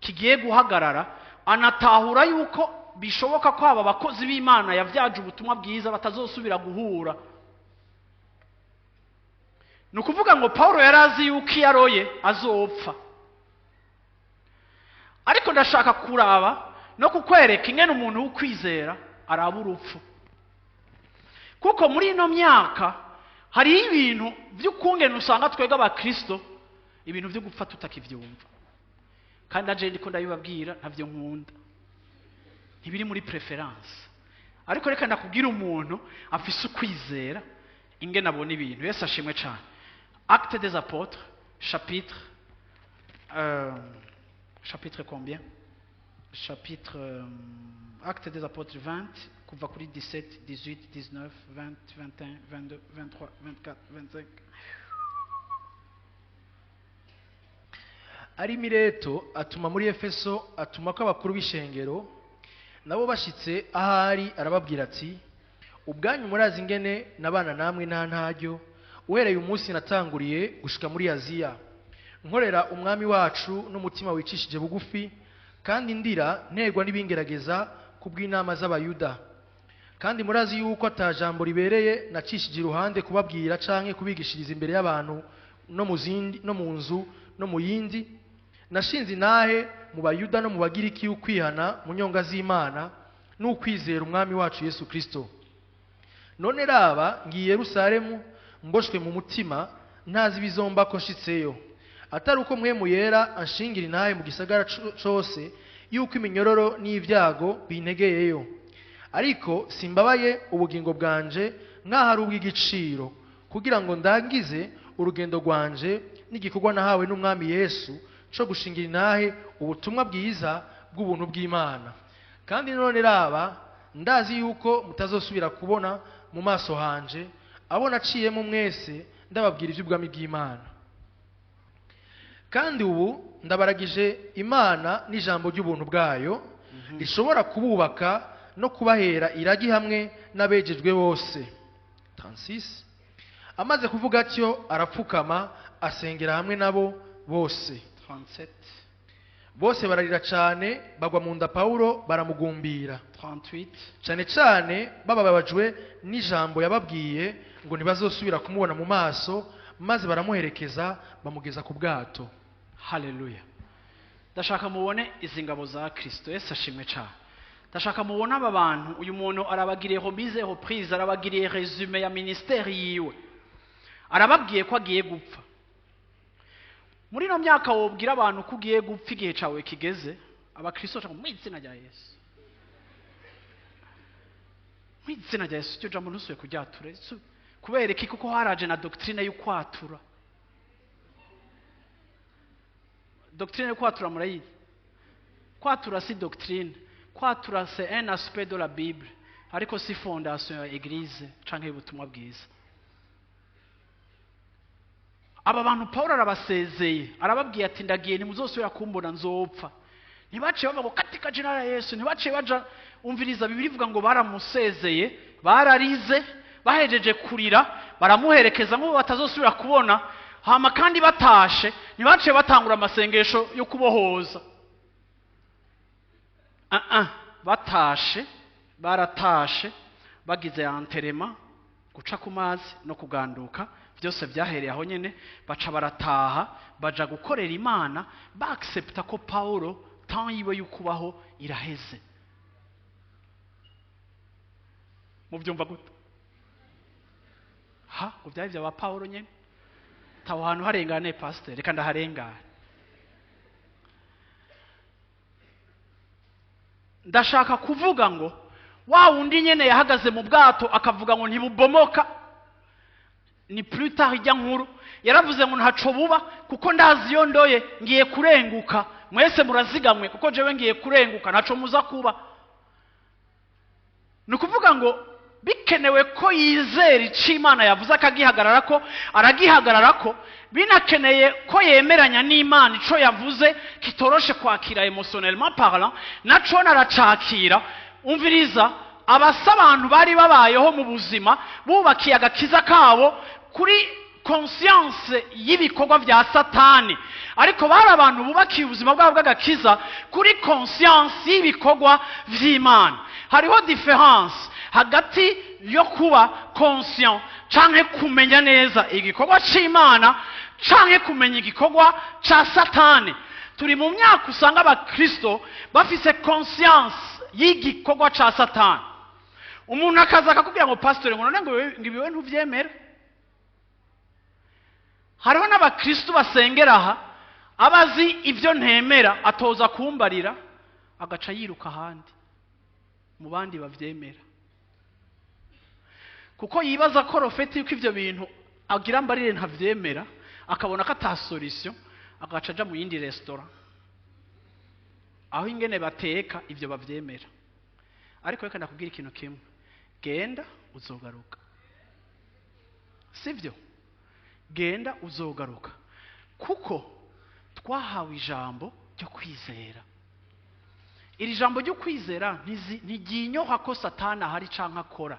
kigiye guhagarara, anatahura yuko bishoboka ko aba bakozi b'Imana yavyaje ubutumwa bwiza batazosubira guhura. Ni ukuvuga ngo Pawulo yari azi yuko iyo aroye azopfa. Ariko ndashaka kuraba no kukwereka ingene umuntu w'ukwizera araba urupfu, kuko muri ino myaka hariho ibintu by'ukungene usanga twebwe abakristo ibintu byo gupfa tutakivyumva. Kandi aje ndiko ndabibabwira, ntavyo nkunda, ntibiri muri préférence. Ariko reka ndakubwira umuntu afise ukwizera ingene abona ibintu. Yesu ashimwe cyane. Acte des Apôtres, chapitre combien? Chapitre Acte des Apôtres 20, kuva kuri 17, 18, 19, 20, 21, 22, 23, 24, 25. Ari Mileto atuma muri Efeso, atuma ko abakuru b'ishengero. Nabo bashitse ahari, arababwira ati: "Ubwanyu murazi ingene nabana namwe nta ntaryo, uhereye umunsi natanguriye gushika muri Aziya, nkorera Umwami wacu n'umutima wicishije bugufi, kandi ndira nterwa n'ibingerageza kubw'inama z'Abayuda. Kandi murazi yuko ata jambo ribereye nacishije iruhande kubabwira canke kubigishiriza imbere y'abantu no mu zindi, no mu nzu no mu yindi. Nashinze intahe mu Bayuda no mu Bagiriki y'ukwihana mu nyonga z'Imana n'ukwizera Umwami wacu Yesu Kristo. None raba, ngiye Yerusalemu mboshwe mu mutima, ntazi ibizombako nshitseyo." Atari uko Mpwemu Yera anshingira intahe mu gisagara cose yuko iminyororo n'ibyago bintegeyeyo. Ariko simbabaye ubugingo bwanje nk'aho ari ubw'igiciro, kugira ngo ndangize urugendo rwanje n'igikorwa nahawe n'Umwami Yesu co gushingira intahe ubutumwa bwiza bw'ubuntu bw'Imana. Kandi none raba, ndazi yuko mutazosubira kubona mu maso hanje, abo naciyemo mwese ndababwira iby'ubwami bw'Imana. Kandi ubu ndabaragije Imana n'ijambo ry'ubuntu bwayo, rishobora kububaka no kubahera iragi hamwe n'abejejwe bose. 36. Amaze kuvuga atyo, arapfukama, asengera hamwe nabo bose. 37. Bose bararira cyane, bagwa mu nda Pawulo, baramugumbira, 38. cyane cyane bababajwe n'ijambo yababwiye ngo ntibazosubira kumubona mu maso. Maze baramuherekeza, bamugeza ku bwato. Haleluya! Ndashaka mubone izi ngabo za Kristo. Yesu ashimwe cyane. Ndashaka mubone aba bantu. Uyu muntu arabagiriye remise, reprise, arabagiriye résumé ya ministère yiwe, arababwiye ko agiye gupfa. Muri ino myaka wobwira abantu ko ugiye gupfa, igihe cyawe kigeze, abakristo bashaka mu izina rya Yesu, mu izina rya Yesu, iryo jambo ntusuye kuryatura. Kubera iki? Kuko haraje na doctrine y'ukwatura. Doctrine yo kwatura murayizi? Kwatura si doctrine. Kwatura, c'est un aspect de la Bible, ariko si fondation ya église canke y'ubutumwa bwiza. Aba bantu Paul arabasezeye, arababwiye ati: "Ndagiye, ntimuzosubira kumbona, nzopfa." Ntibaciye bava ngo "katika jina la Yesu", ntibaciye baja. Umviriza, Bibiliya ivuga ngo baramusezeye, bararize, bahejeje kurira baramuherekeza nk'ubu batazosubira kubona. Hama kandi batashe, ntibaciye batangura amasengesho yo kubohoza. Ah ah, batashe, baratashe, bagize enterrement, guca ku mazi no kuganduka, byose byahereye aho nyene. Baca barataha, baja gukorera Imana, baaccepta ko Paulo temps yiwe y'ukubaho iraheze. Mubyumva gute? Ha, ngo byari bya Paulo nyene. Taho hantu harengane, pasteur, reka ndaharengane. Ndashaka kuvuga ngo wa wundi nyene yahagaze mu bwato akavuga ngo ntibubomoka, ni plus tard ijya nkuru yaravuze ngo ntaco buba, kuko ndazi iyo ndoye, ngiye kurenguka, mwese murazigamwe, kuko jewe ngiye kurenguka, ntaco muza kuba. Ni ukuvuga ngo bikenewe ko yizera icyo Imana yavuze akagihagarara ko, aragihagarara ko. Binakeneye ko yemeranya n'Imana icyo yavuze kitoroshe kwakira émotionnellement parlant, naco naracakira. Umviriza, abasa abantu bari babayeho mu buzima bubakiye agakiza kabo kuri conscience y'ibikorwa bya Satani, ariko bari abantu bubakiye ubuzima bwabo bw'agakiza kuri conscience y'ibikorwa vy'Imana. Hariho différence hagati yo kuba conscient canke kumenya neza igikorwa c'Imana canke kumenya igikorwa ca Satani. Turi mu myaka usanga abakristo bafise conscience y'igikorwa ca Satani. Umuntu akaza akakubwira ngo: "Pasitore, ngo none ngo ibiwe ntuvyemera?" Hariho n'abakristo basengera aha, abazi ibyo ntemera, atoza kumbarira, agaca yiruka ahandi mu bandi bavyemera, kuko yibaza ko le fait yuko ivyo bintu agira mbarire ntavyemera, akabona ko ata solution, agaca aja mu yindi restaurant aho ingene bateka ivyo bavyemera. Ariko reka ndakubwira ikintu kimwe: genda uzogaruka. Sivyo? Genda uzogaruka, kuko twahawe ijambo ryo kwizera. Iri jambo ryo kwizera ntiryinyoha ko Satani ahari canke akora.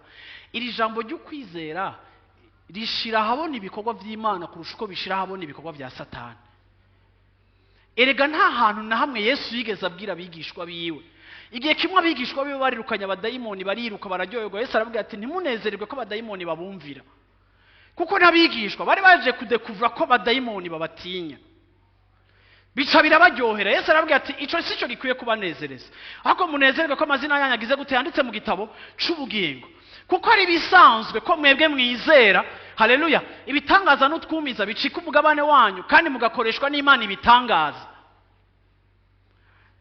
Iri jambo ryo kwizera rishira ahabona ibikorwa by'Imana kurusha uko bishira ahabona ibikorwa bya Satani. Erega nta hantu na hamwe Yesu yigeze abwira abigishwa biwe. Igihe kimwe abigishwa biwe barirukanye abadayimoni, bariruka, bararyoherwa. Yesu arabwira ati: "Ntimunezererwe ko abadayimoni babumvira", kuko n'abigishwa bari baje kudécouvra ko abadayimoni babatinya. Bica birabaryohera. Yesu arababwira ati ico si cyo gikwiye kubanezereza, ahubwo munezerwe ko amazina yanyu agize gute? Yanditse mu gitabo c'ubugingo. Kuko ari bisanzwe ko mwebwe mwizera, haleluya, ibitangaza n'utwumiza bicika umugabane wanyu, kandi mugakoreshwa n'Imana ibitangaza.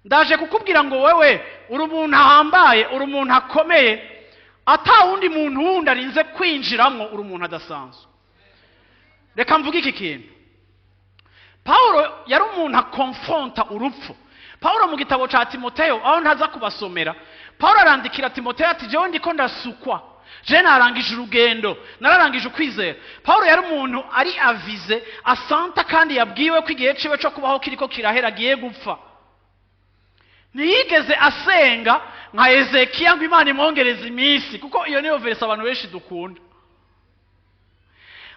Ndaje kukubwira ngo wewe uri umuntu ahambaye, uri umuntu akomeye, ata wundi muntu wundi arinze kwinjiramwo, uri umuntu adasanzwe. Reka mvuge iki kintu. Paulo yari umuntu akonfronta urupfu. Paulo mu gitabo ca Timoteyo, aho ntaza kubasomera, Paulo arandikira Timoteyo ati jewe ndiko ndasukwa, je narangije urugendo, nararangije ukwizera. Paulo yari umuntu ari avize asanta, kandi yabwiwe ko igihe ciwe co kubaho kiriko kirahera, agiye gupfa. Ntiyigeze asenga nka Ezekiya ngo Imana imwongereze iminsi, kuko iyo niyo verse abantu benshi dukunda.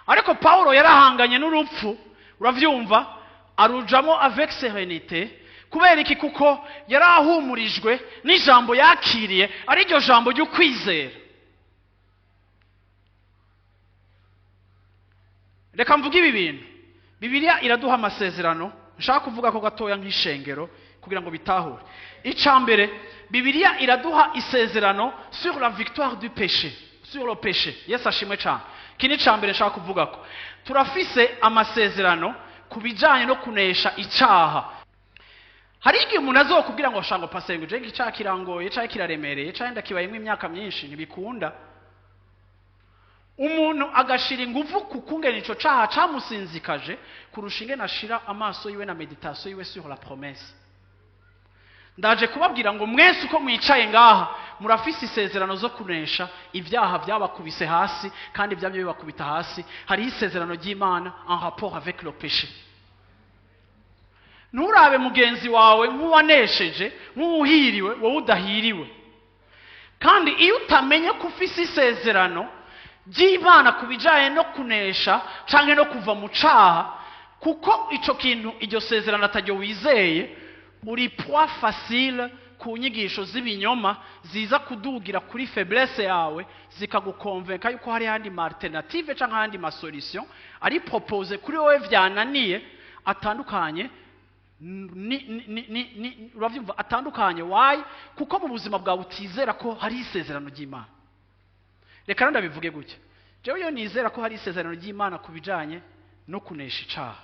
Ariko Paulo yarahanganye n'urupfu, uravyumva, arujamo avec sérénité. Kubera iki? Kuko yari ahumurijwe n'ijambo yakiriye, ari ryo jambo ry'ukwizera. Reka mvuge ibi bintu. Bibiliya iraduha amasezerano nshaka kuvuga ko gatoya nk'ishengero kugira ngo bitahure. Icya mbere, Bibiliya iraduha isezerano sur la victoire du péché, sur le péché. Yesu ashimwe cyane. Iki ni icya mbere nshaka kuvuga ko turafise amasezerano ku bijyanye no kunesha icyaha. Hari igihe umuntu azokubwira ngo shango pastor, ngo je icyaha kirangoye, icyaha kiraremereye, icyaha ndakibayemo imyaka myinshi ntibikunda. Umuntu agashira ingufu ku kungena ico caha camusinzikaje kurusha ingene ashira amaso yiwe na meditation yiwe sur la promesse. Ndaje kubabwira ngo mwese uko mwicaye ngaha murafise isezerano zo kunesha ibyaha byabakubise hasi, kandi ibyabyo bibakubita hasi. Hariho isezerano ry'Imana en rapport avec le péché. Nturabe mugenzi wawe nk'uwanesheje, nk'uwuhiriwe, wowe udahiriwe. Kandi iyo utamenye ko ufise isezerano ry'Imana ku bijanye no kunesha canke no kuva mu caha, kuko ico kintu iryo sezerano ataryo wizeye, uri proie facile ku nyigisho z'ibinyoma ziza kudugira kuri faiblesse yawe, zikagukonvenka yuko hari ayandi ma alternative canke ayandi ma solution ari propose kuri wowe vyananiye, atandukanye ni uravyumva, atandukanye. Why? Kuko mu buzima bwawe utizera ko hari isezerano ry'Imana. Reka ndabivuge gutya, jewe iyo nizera ko hari isezerano ry'Imana ku bijanye no kunesha icaha,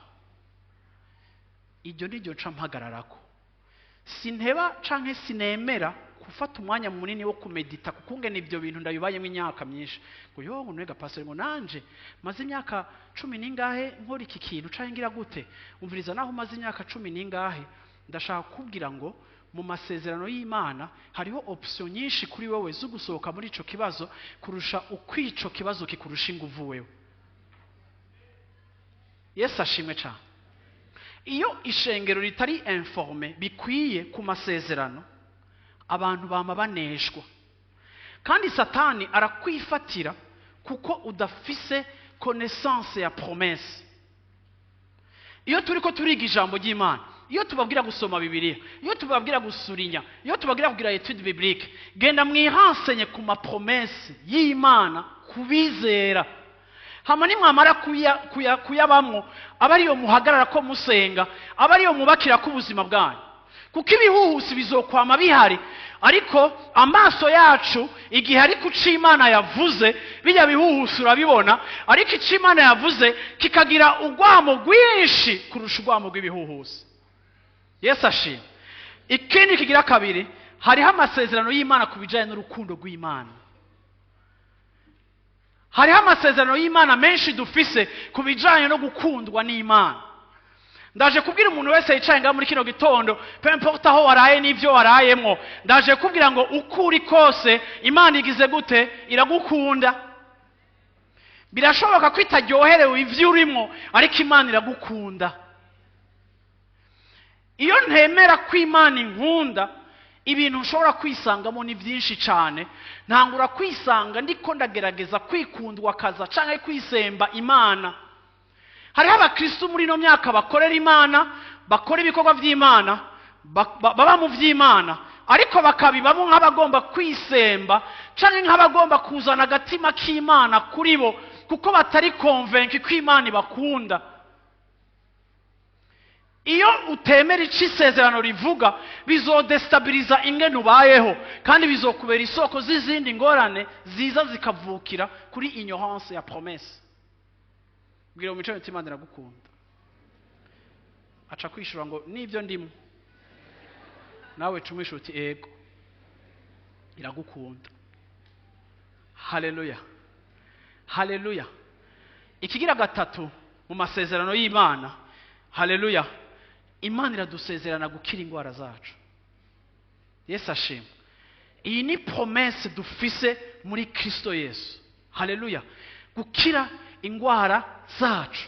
iryo niryo nca mpagararako. Sinteba canke sinemera gufata umwanya munini wo kumedita, kuko ngene ibyo bintu ndabibayemo imyaka myinshi. Ngo yo ngo nwega pastor, ngo nanje maze imyaka 10 n'ingahe nkora iki kintu canke ngira gute. Umviriza, naho maze imyaka 10 n'ingahe, ndashaka kukubwira ngo mu masezerano y'Imana hariho option nyinshi kuri wewe zo gusohoka muri ico kibazo kurusha uko ico kibazo kikurusha inguvu wewe. Yesu ashimwe cyane. Iyo ishengero ritari informe bikwiye ku masezerano, abantu bama baneshwa. Kandi Satani arakwifatira kuko udafise connaissance ya promesse. Iyo turiko turiga ijambo ry'Imana, iyo tubabwira gusoma Bibiliya, iyo tubabwira gusurinya, iyo tubabwira kugira étude biblique, genda mwihansenye ku ma promesse y'Imana kubizera. Hama nimwamara kuyabamwo, aba ariyo muhagarara ko musenga, aba ariyo mubakira ku buzima bwanyu. Kuko ibihuhusi bizokwama bihari, ariko amaso yacu igihe ari kuca Imana yavuze, bijya bihuhusi urabibona, ariko ico Imana yavuze kikagira urwamo rwinshi kurusha urwamo rw'ibihuhusi. Yesu ashimwe. Ikindi kigira kabiri, hariho amasezerano y'Imana ku bijanye n'urukundo rw'Imana. Hariho amasezerano y'Imana menshi dufise ku bijanye no gukundwa n'Imana. Ndaje kubwira umuntu wese yicaye ngaha muri kino gitondo, peu importe aho waraye n'ivyo warayemwo, ndaje kubwira ngo uko uri kose Imana igize gute? Iragukunda. Birashoboka ko itaryoherewe ivyo urimo, ariko Imana iragukunda. Iyo ntemera ko Imana inkunda, ibintu nshobora kwisangamo ni byinshi cyane. Ntangura kwisanga ndiko ndagerageza kwikundwa kaza canke kwisemba Imana. Hariho abakristo muri ino myaka bakorera Imana, bakora ibikorwa by'Imana, baba mu by'Imana, ariko bakabibamo nk'abagomba kwisemba canke nk'abagomba kuzana agatima k'Imana kuri bo, kuko batari convaincu ko Imana ibakunda. Iyo utemera ico isezerano rivuga, bizodestabiliza ingene ubayeho, kandi bizokubera isoko z'izindi ngorane ziza zikavukira kuri ignorance ya promesse. Bwira mu mico, Imana iragukunda. Aca kwishura ngo nibyo ndimo, nawe cumwisha uti ego, iragukunda. Haleluya, haleluya. Ikigira gatatu mu masezerano y'Imana, haleluya, Imana iradusezerana gukira indwara zacu. Yesu ashima. Iyi ni promesse dufise muri Kristo Yesu. Haleluya, gukira indwara zacu.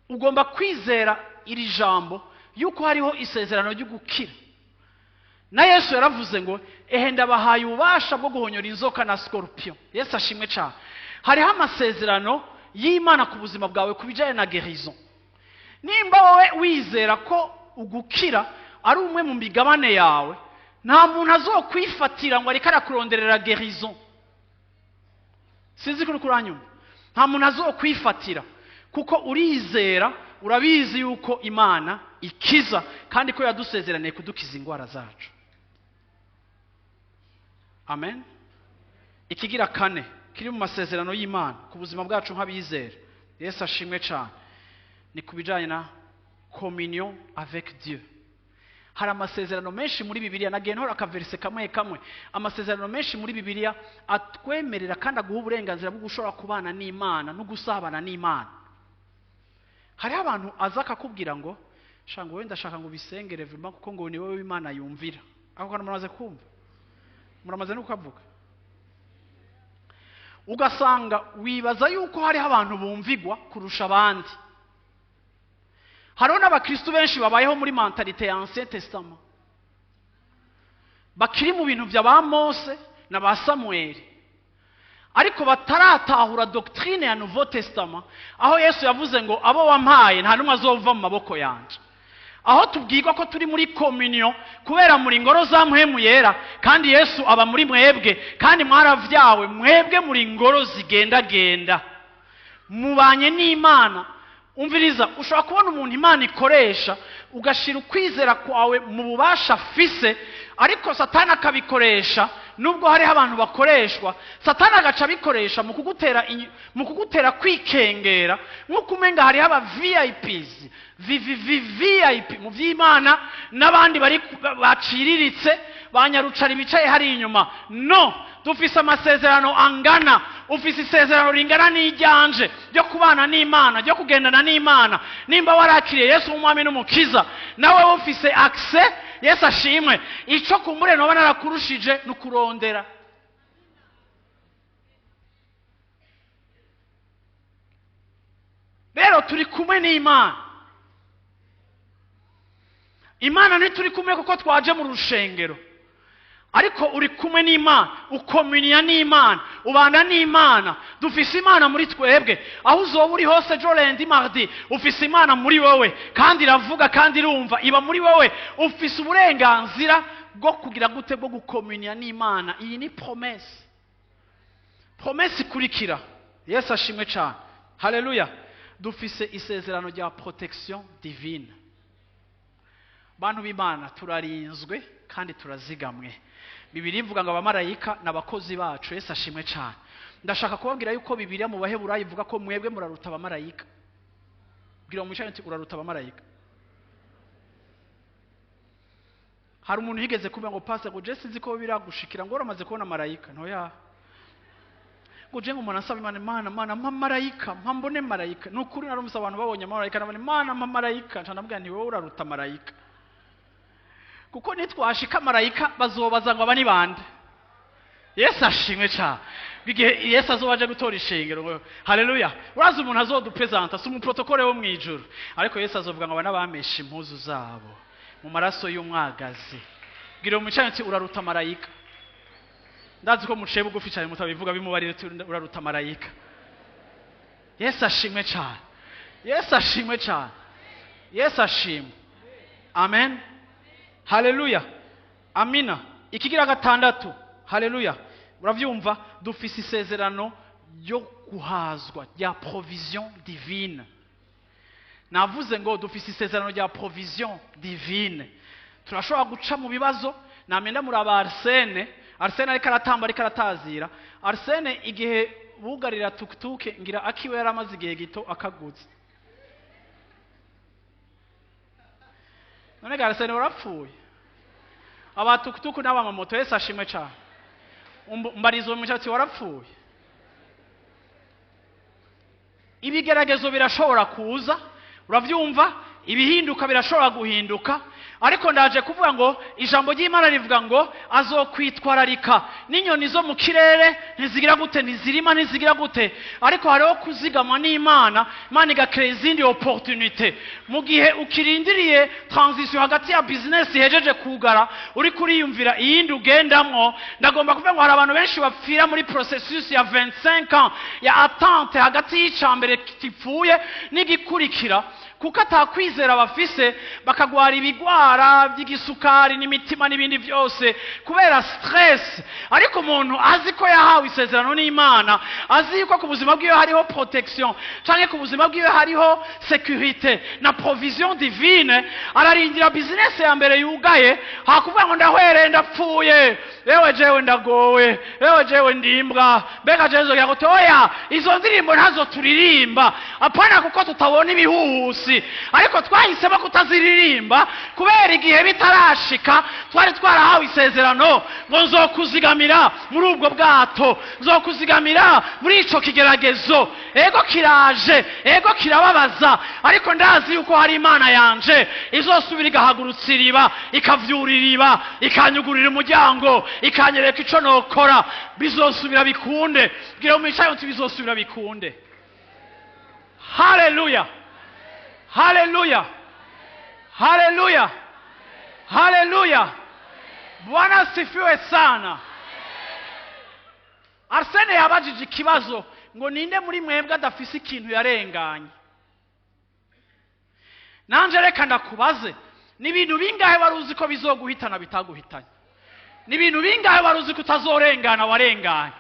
Ugomba kwizera iri jambo yuko hariho isezerano ryo gukira. Na Yesu yaravuze ngo ehe, ndabahaye ububasha bwo guhonyora inzoka na scorpion. Yesu ashimwe cyane. Hariho amasezerano y'Imana ku buzima bwawe ku bijyanye na guérison. Nimba wowe wizera ko ugukira ari umwe mu migabane yawe, nta muntu azokwifatira ngo ariko arakuronderera guérison. Sinzi ko uri kuranyuma. Nta muntu azokwifatira, kuko urizera, urabizi yuko Imana ikiza kandi ko yadusezeraniye kudukiza indwara zacu. Amen. Ikigira kane kiri mu masezerano y'Imana ku buzima bwacu nk'abizera, Yesu ashimwe cyane, ni ku bijyanye na communion avec Dieu. Hari amasezerano menshi muri Bibiliya, nagiye ntora akaverise kamwe kamwe. Amasezerano menshi muri Bibiliya atwemerera kandi aguha uburenganzira bwo gushobora kubana n'Imana no gusabana n'Imana. Hariho abantu aza akakubwira ngo shanga wowe, ndashaka ngo ubisengere vuba, kuko ngo ni wowe Imana yumvira. Ako kantu muramaze kumva, muramaze no kukavuga. Ugasanga wibaza yuko hariho abantu bumvigwa kurusha abandi. Hariho n'abakristu benshi babayeho muri mentalité ya Ancien Testament, bakiri mu bintu bya ba Mose na ba Samuel, ariko bataratahura doctrine ya Nouveau Testament, aho Yesu yavuze ngo abo wampaye nta n'umwe azova mu maboko yanje, aho tubwirwa ko turi muri communion kubera muri ngoro za Mpwemu Yera, kandi Yesu aba muri mwebwe, kandi mwaravyawe, mwebwe muri ngoro zigendagenda, mubanye n'Imana. Umviriza, ushobora kubona umuntu Imana ikoresha, ugashira ukwizera kwawe mu bubasha afise, ariko Satani akabikoresha. Nubwo hariho abantu bakoreshwa, Satani agaca abikoresha mu kugutera kwikengera, nk'uko umenga hariho aba VIPs, VVVVIP mu by'Imana, n'abandi bari baciriritse, banyarucari bicaye hari inyuma. No dufise amasezerano angana. Ufise isezerano ringana n'iryanje ryo kubana n'Imana, ryo kugendana n'Imana. Nimba warakiriye Yesu nk'Umwami n'Umukiza, nawe ufise accès. Yesu ashimwe. Ico kumbure noba narakurushije ni ukurondera. Rero turi kumwe n'Imana. Imana ntituri kumwe kuko twaje mu rushengero, ariko uri kumwe n'Imana, ukomuniya n'Imana, ubana n'Imana. Dufise Imana muri twebwe. Aho uzoba uri hose, ejo, lundi, mardi, ufise Imana muri wowe, kandi iravuga kandi irumva, iba muri wowe. Ufise uburenganzira bwo kugira gute? Bwo gukomuniya n'Imana. Iyi ni promesse. Promesse ikurikira, Yesu ashimwe cyane, haleluya, dufise isezerano rya protection divine. Bantu b'Imana, turarinzwe kandi turazigamwe. Bibiliya ivuga ngo abamarayika ni abakozi bacu. Yesu ashimwe cyane. Ndashaka kubabwira yuko Bibiliya mu Baheburayo ivuga ko mwebwe muraruta abamarayika. Bwira mu uti uraruta abamarayika. Hari umuntu yigeze kuvuga ngo pastor, ngo je sinzi ko biragushikira, ngo uramaze kubona marayika. Ntoya, ngo je ngo umuntu asaba Imana, Imana, Mana, mpa marayika, mpa mbone marayika. Ni ukuri narumvise abantu babonye amarayika nabone, Mana, mpa marayika. Nca ndamubwira nti wowe uraruta marayika, kuko nitwashika marayika bazobaza ngo aba ni bande. Yesu ashimwe cyane. Igihe Yesu azoba aje gutora ishengero ngo haleluya, urazi umuntu azodupresenta si umuprotokole wo mu ijuru, ariko Yesu azovuga ngo aba n'abamesha impuzu zabo mu maraso y'umwagazi. Bwira umucaye uti uraruta marayika. Ndazi ko muciye bugufi cyane mutabivuga, bimubarire uti uraruta marayika. Yesu ashimwe cyane, Yesu ashimwe cyane, Yesu ashimwe. Amen, haleluya, amina. Ikigira gatandatu, haleluya, urabyumva, dufise isezerano ryo guhazwa, rya provision divine. Navuze ngo dufise isezerano rya provision divine. Turashobora guca mu bibazo. Namenda muraba Arsene. Arsene ariko aratamba, ariko aratazira. Arsene igihe bugarira tukutuke, ngira akiwe yaramaze igihe gito akaguze. None ga Arsene warapfuye? Abatukutuku n'abamamoto, Yesu ashimwe cyane. Mbarizo mu mushatsi, warapfuye? Ibigeragezo birashobora kuza, uravyumva, ibihinduka birashobora guhinduka, ariko ndaje kuvuga ngo ijambo ry'Imana rivuga ngo azokwitwararika n'inyoni zo mu kirere, ntizigira gute, ntizirima, ntizigira gute, ariko hariho kuzigama n'Imana. Imana igakrea izindi opportunité mu gihe ukirindiriye transition hagati ya business ihejeje kugara, uri kuriyumvira iyindi ugendamwo. Ndagomba kuvuga ngo hari abantu benshi bapfira muri processus ya 25 ans ya attente hagati y'icambere gipfuye n'igikurikira, kuko atakwizera bafise, bakagwara ibigwara by'igisukari n'imitima n'ibindi byose kubera stress. Ariko umuntu azi ko yahawe isezerano n'Imana, azi yuko ku buzima bwiwe hariho protection, canke ku buzima bwiwe hariho sécurité na provision divine, ararindira business ya mbere yugaye, hakuvuga ngo ndahwereye, ndapfuye, ewe jewe ndagowe, ewe jewe ndimbwa, mbega jewe nzogira ngo toya. Izo ndirimbo ntazo turirimba, apana kuko tutabona ibihuhusi, ariko twahisemo kutaziririmba kubera igihe bitarashika twari twarahawe isezerano ngo nzokuzigamira muri ubwo bwato, nzokuzigamira muri ico kigeragezo. Ego kiraje, ego kirababaza, ariko ndazi yuko hari Imana yanje izosubira igahagurutsa iriba, ikavyura iriba, ikanyugurira umuryango, ikanyereka ico nokora, bizosubira bikunde. Bwira mu micayo nti bizosubira bikunde. Haleluya, haleluya, haleluya, haleluya! Bwana asifiwe sana. Arsene yabajije ikibazo ngo ninde muri mwebwe adafise ikintu yarenganye? Nanje reka ndakubaze, ni ibintu bingahe wari uzi ko bizoguhitana bitaguhitanye? Ni ibintu bingahe wari uzi ko utazorengana warenganye?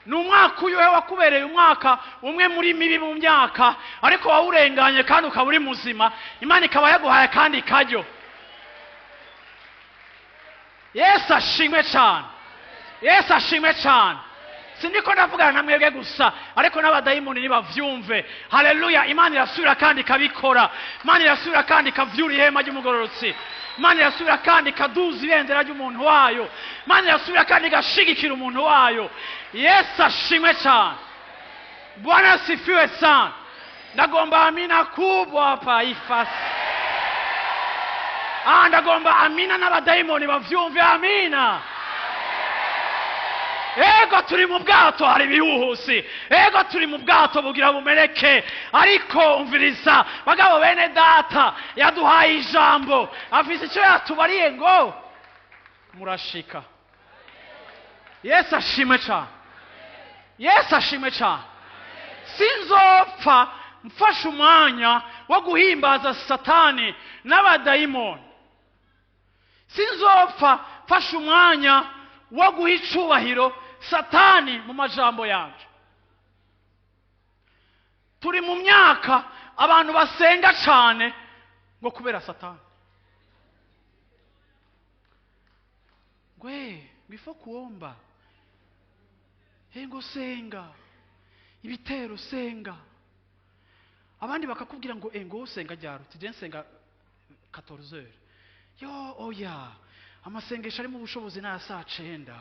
Ni umwaka uyuhe wakubereye umwaka umwe muri mibi mu myaka, ariko wawurenganye kandi ukaba uri muzima, Imana ikaba yaguhaye kandi karyo? Yesu ashimwe cyane, Yesu ashimwe cyane. Sindiko ndavugana na mwebwe gusa, ariko n'abadayimoni nibavyumve. Haleluya! Imana irasubira kandi ikabikora. Imana irasubira kandi ikavyura ihema ry'umugororotsi. Imana irasubira kandi ikaduza ibendera ry'umuntu wayo. Imana irasubira kandi igashigikira umuntu wayo. Yesu ashimwe cyane. Bwana asifiwe sana. Ndagomba amina kubwa hapa ifasi. Ndagomba amina n'abadayimoni bavyumve amina. Ego turi mu bwato, hari ibihuhusi. Ego turi mu bwato bugira bumeneke, ariko umviriza bagabo, bene data yaduhaye ijambo, afise icyo yatubariye ngo murashika. Yesu ashimwe cyane, Yesu ashimwe cyane. Sinzopfa mfashe umwanya wo guhimbaza Satani n'abadayimoni. Sinzopfa mfashe umwanya wo guha icubahiro Satani mu majambo yanje. Turi mu myaka abantu basenga cyane ngo kubera Satani, ngwe bifo kuomba, ngo senga ibitero, senga. Abandi bakakubwira ngo ngo senga ryaro, tije nsenga 14 heures. Yo oya, amasengesho ari mu bushobozi n'aya saa 9.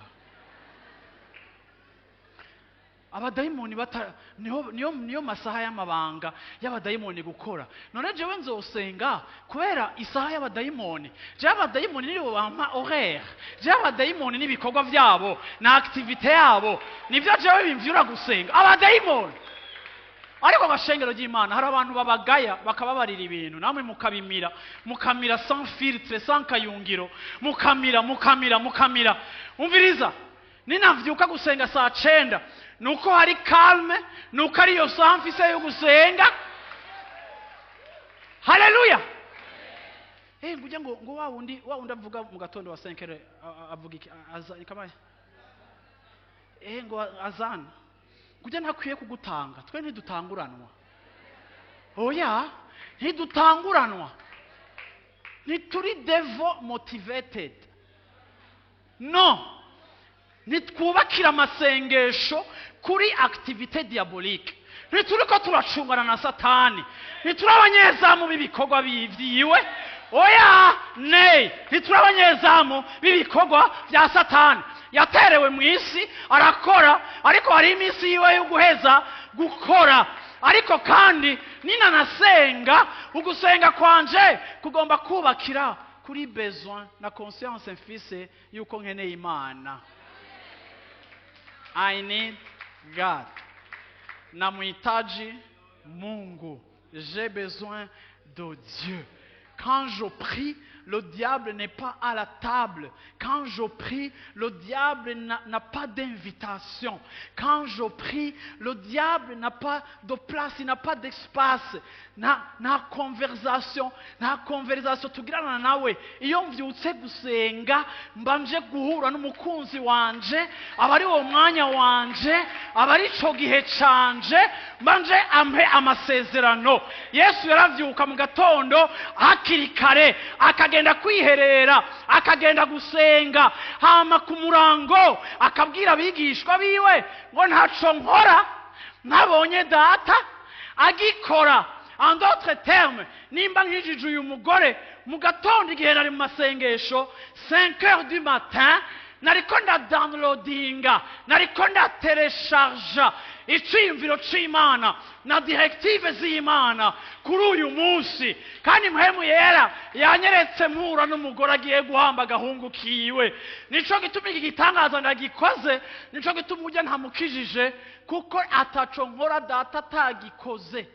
Abadayimoni bata niho niyo niyo masaha y'amabanga y'abadayimoni gukora. None jewe nzosenga kubera isaha y'abadayimoni? Jewe abadayimoni nibo bampa horaire? Jewe abadayimoni n'ibikorwa vyabo na activité yabo nivyo jewe bimvyura gusenga abadayimoni? Ariko agashengero ry'Imana, hari abantu babagaya, bakababarira ibintu, namwe mukabimira, mukamira sans filtre, sans kayungiro, mukamira, mukamira, mukamira. Umviriza, ninavyuka gusenga saa 9 nuko hari calme, nuko ariyo saha mfise yo gusenga. Haleluya! Ngujya ngo wa wundi avuga mu gatondo wa 5 heures, avuga iki? Aza kamaye, ngo azana ngujya ntakwiye kugutanga. Twe ntidutanguranwa, oya. Ntidutanguranwa, ntituri devil motivated, no ntitwubakira amasengesho kuri activité diabolique. Ntituri ko turacungana na Satani, ntituri abanyezamu b'ibikorwa byiwe. Oya ne, ntituri abanyezamu b'ibikorwa bya Satani. Yaterewe mu isi arakora, ariko hari iminsi yiwe yo guheza gukora. Ariko kandi ninanasenga, ugusenga kwanje kugomba kubakira kuri besoin na conscience mfise yuko nkeneye Imana. I need God, namuhitaji Mungu, j'ai besoin de Dieu. Quand je prie, le diable n'est pas à la table. Quand je prie, le diable n'a pas d'invitation. Quand je prie, le diable n'a pas de place, il n'a pas d'espace. Nta conversation, nta conversation tugirana nawe. Iyo mvyutse gusenga, mba nje guhura n'umukunzi wanje, aba ari uwo mwanya wanje, aba ari ico gihe canje, mba nje ampe amasezerano. Yesu yaravyuka mu gatondo hakiri kare, akagenda kwiherera, akagenda gusenga, hama ku murango akabwira abigishwa biwe ngo: "Ntaco nkora ntabonye Data agikora." En d'autres termes, nimba nkijije uyu mugore mu gatondo, igihe nari mu masengesho 5 heures du matin, nariko ndadownloadinga, nariko ndateresharja iciyumviro c'Imana na directive z'Imana kuri uyu munsi. Kandi Mpwemu Yera yanyeretse mpura n'umugore agiye guhamba agahungu kiwe. Nico gituma iki gitangaza ndagikoze, nico gituma ujya ntamukijije, kuko ataco nkora Data atagikoze.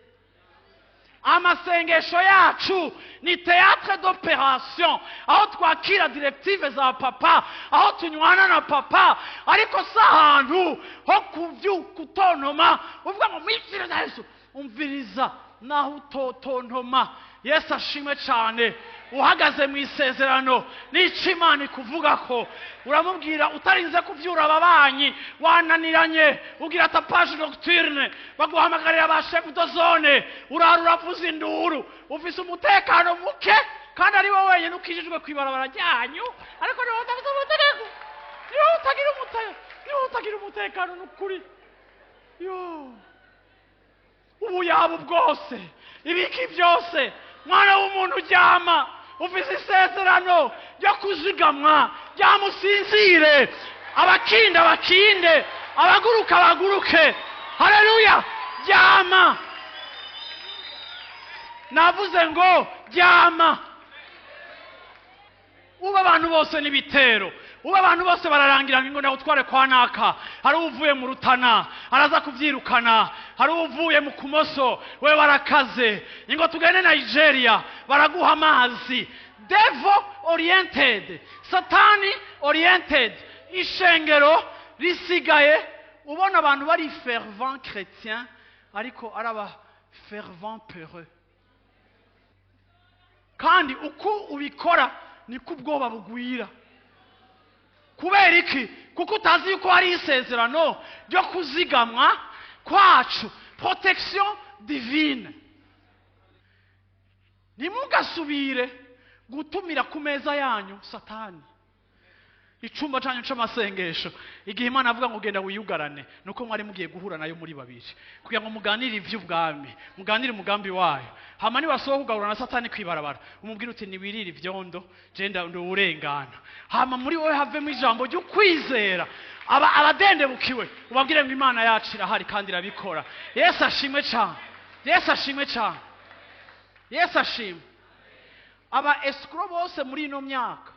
Amasengesho yacu ni théâtre d'opération, aho twakira directive za Papa, aho tunywana na Papa, ariko si ahantu ho kuvyuka utontoma uvuga ngo: "Mwizina rya Yesu." Umviriza, naho utotontoma, Yesu ashimwe cyane, uhagaze mu isezerano n'icyo Imana ikuvuga ko uramubwira utarinze kuvyura ababanyi. Wananiranye, ugira tapage nocturne, baguhamagarira ba chef de zone, urara uravuza induru, ufise umutekano muke, kandi ari wowe wenyine ukijijwe kw'ibarabara ryanyu. Ariko niwe udafite umutekano, niwe utagira umutekano, niwe utagira umutekano. Ni ukuri yo, ubuyabo bwose, ibiki byose, mwana w'umuntu, uryama ufise isezerano ryo kuzigamwa. Ryamusinzire, abakinda bakinde, abaguruka baguruke. Haleluya! Ryama, navuze ngo ryama. Ubu abantu bose n'ibitero, ubu abantu bose bararangira ngo ndagutware kwa naka. Hari uvuye mu Rutana araza kubyirukana, hari uvuye mu Kumoso, we barakaze ngo tugende Nigeria, baraguha amazi. Devil oriented, Satani oriented. Ishengero risigaye ubona abantu bari fervent chrétien, ariko ari aba fervent peureux. Kandi uko ubikora niko ubwoba bugwira. Kubera iki? Kuko utazi yuko hari isezerano ryo kuzigamwa kwacu, protection divine. Ntimugasubire gutumira ku meza yanyu Satani. Icumba cyanyu c'amasengesho, igihe Imana avuga ngo: "Genda wiyugarane", nuko mwari mugiye guhura nayo muri babiri kugira ngo muganire ivy'ubwami, muganire umugambi wayo. Hama niwasohoka ugahura na Satani kwibarabara, umubwire uti: "Niwirire ivyondo, je nduwurengana." Hama muri wowe havemo ijambo ry'ukwizera. Aba abadendebukiwe, ubabwire ngo Imana yacu irahari kandi irabikora. Yesu ashimwe cyane, Yesu ashimwe cyane, Yesu ashimwe. Aba escrocs bose muri ino myaka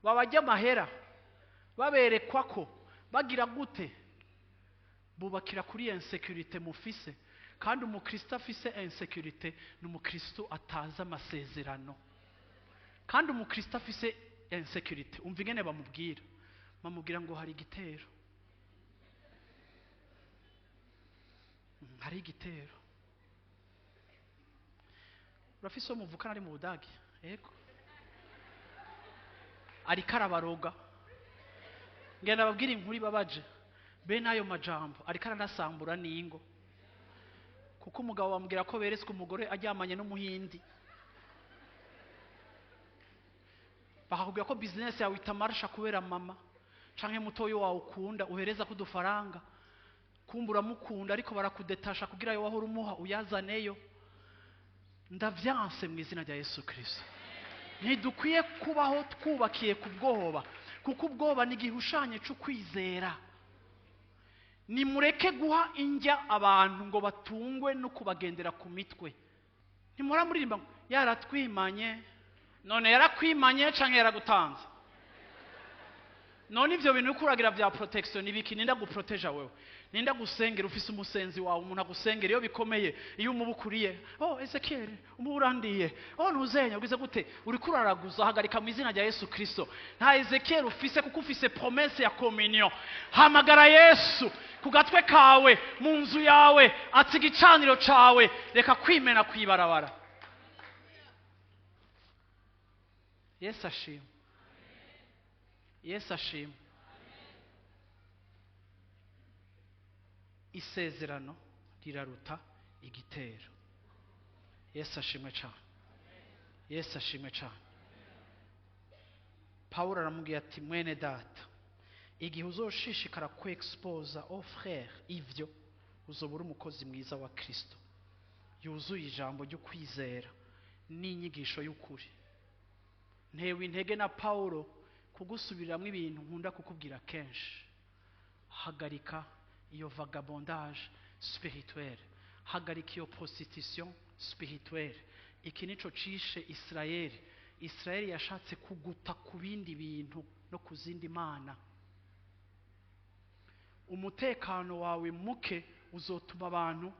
babajya amahera, baberekwa ko bagira gute, bubakira kuri insécurité mufise. Kandi umukristo afise insécurité ni umukristo atazi amasezerano. Kandi umukristo afise insécurité, umva ingene bamubwira, bamubwira ngo hari igitero. Hari igitero. Urafise uwo muvukana ari mu Budage, yego, ariko arabaroga. Ngenda ababwira inkuru ibabaje. Bene ayo majambo ariko aranasambura n'ingo, kuko Kuko umugabo bamubwira ko beretswe umugore aryamanye n'umuhindi, bakakubwira ko business yawe itamarsha kubera mama canke mutoyi wawe ukunda uhereza kudufaranga, kumva uramukunda ariko barakudetasha kugira ayo wahora umuha uyazaneyo. Ndavyanse mu izina rya Yesu Kristo. Ntidukwiye kubaho twubakiye ku bwoba, kuko ubwoba ni igihushanye c'ukwizera. Nimureke guha indya abantu ngo batungwe no kubagendera ku mitwe. Ntimura muririmba ngo yaratwimanye, none yarakwimanye canke yaragutanze? None ivyo bintu ukuragira vya protection nibiki? Ninda guproteja wewe? Ninda gusengera? Ufise umusenzi wawe, umuntu agusengera iyo bikomeye, iyo umubukuriye, oh Ezekiel umuburandiye, oh ntuzenya ugize gute, uriko uraraguza. Hagarika mu izina rya Yesu Kristo. Nta Ezekiel ufise, kuko ufise promesse ya communion. Hamagara Yesu ku gatwe kawe, mu nzu yawe, atsi igicaniro cawe, reka kwimena kwibarabara. Yesu ashimwe. Yesu ashimwe. Isezerano riraruta igitero. Yesu ashimwe cyane. Yesu ashimwe cyane. Pawulo aramubwira ati mwene data, igihe uzoshishikara ku exposa au frère ivyo, uzobura umukozi mwiza wa Kristo, yuzuye ijambo ryo kwizera n'inyigisho y'ukuri. Ntewe intege na Pawulo kugusubiriramo ibintu nkunda kukubwira kenshi. Hagarika iyo vagabondage spirituelle, hagarika iyo prostitution spirituelle. Iki nico cishe Israeli. Israeli yashatse kuguta ku bindi bintu no ku zindi mana. Umutekano wawe muke uzotuma abantu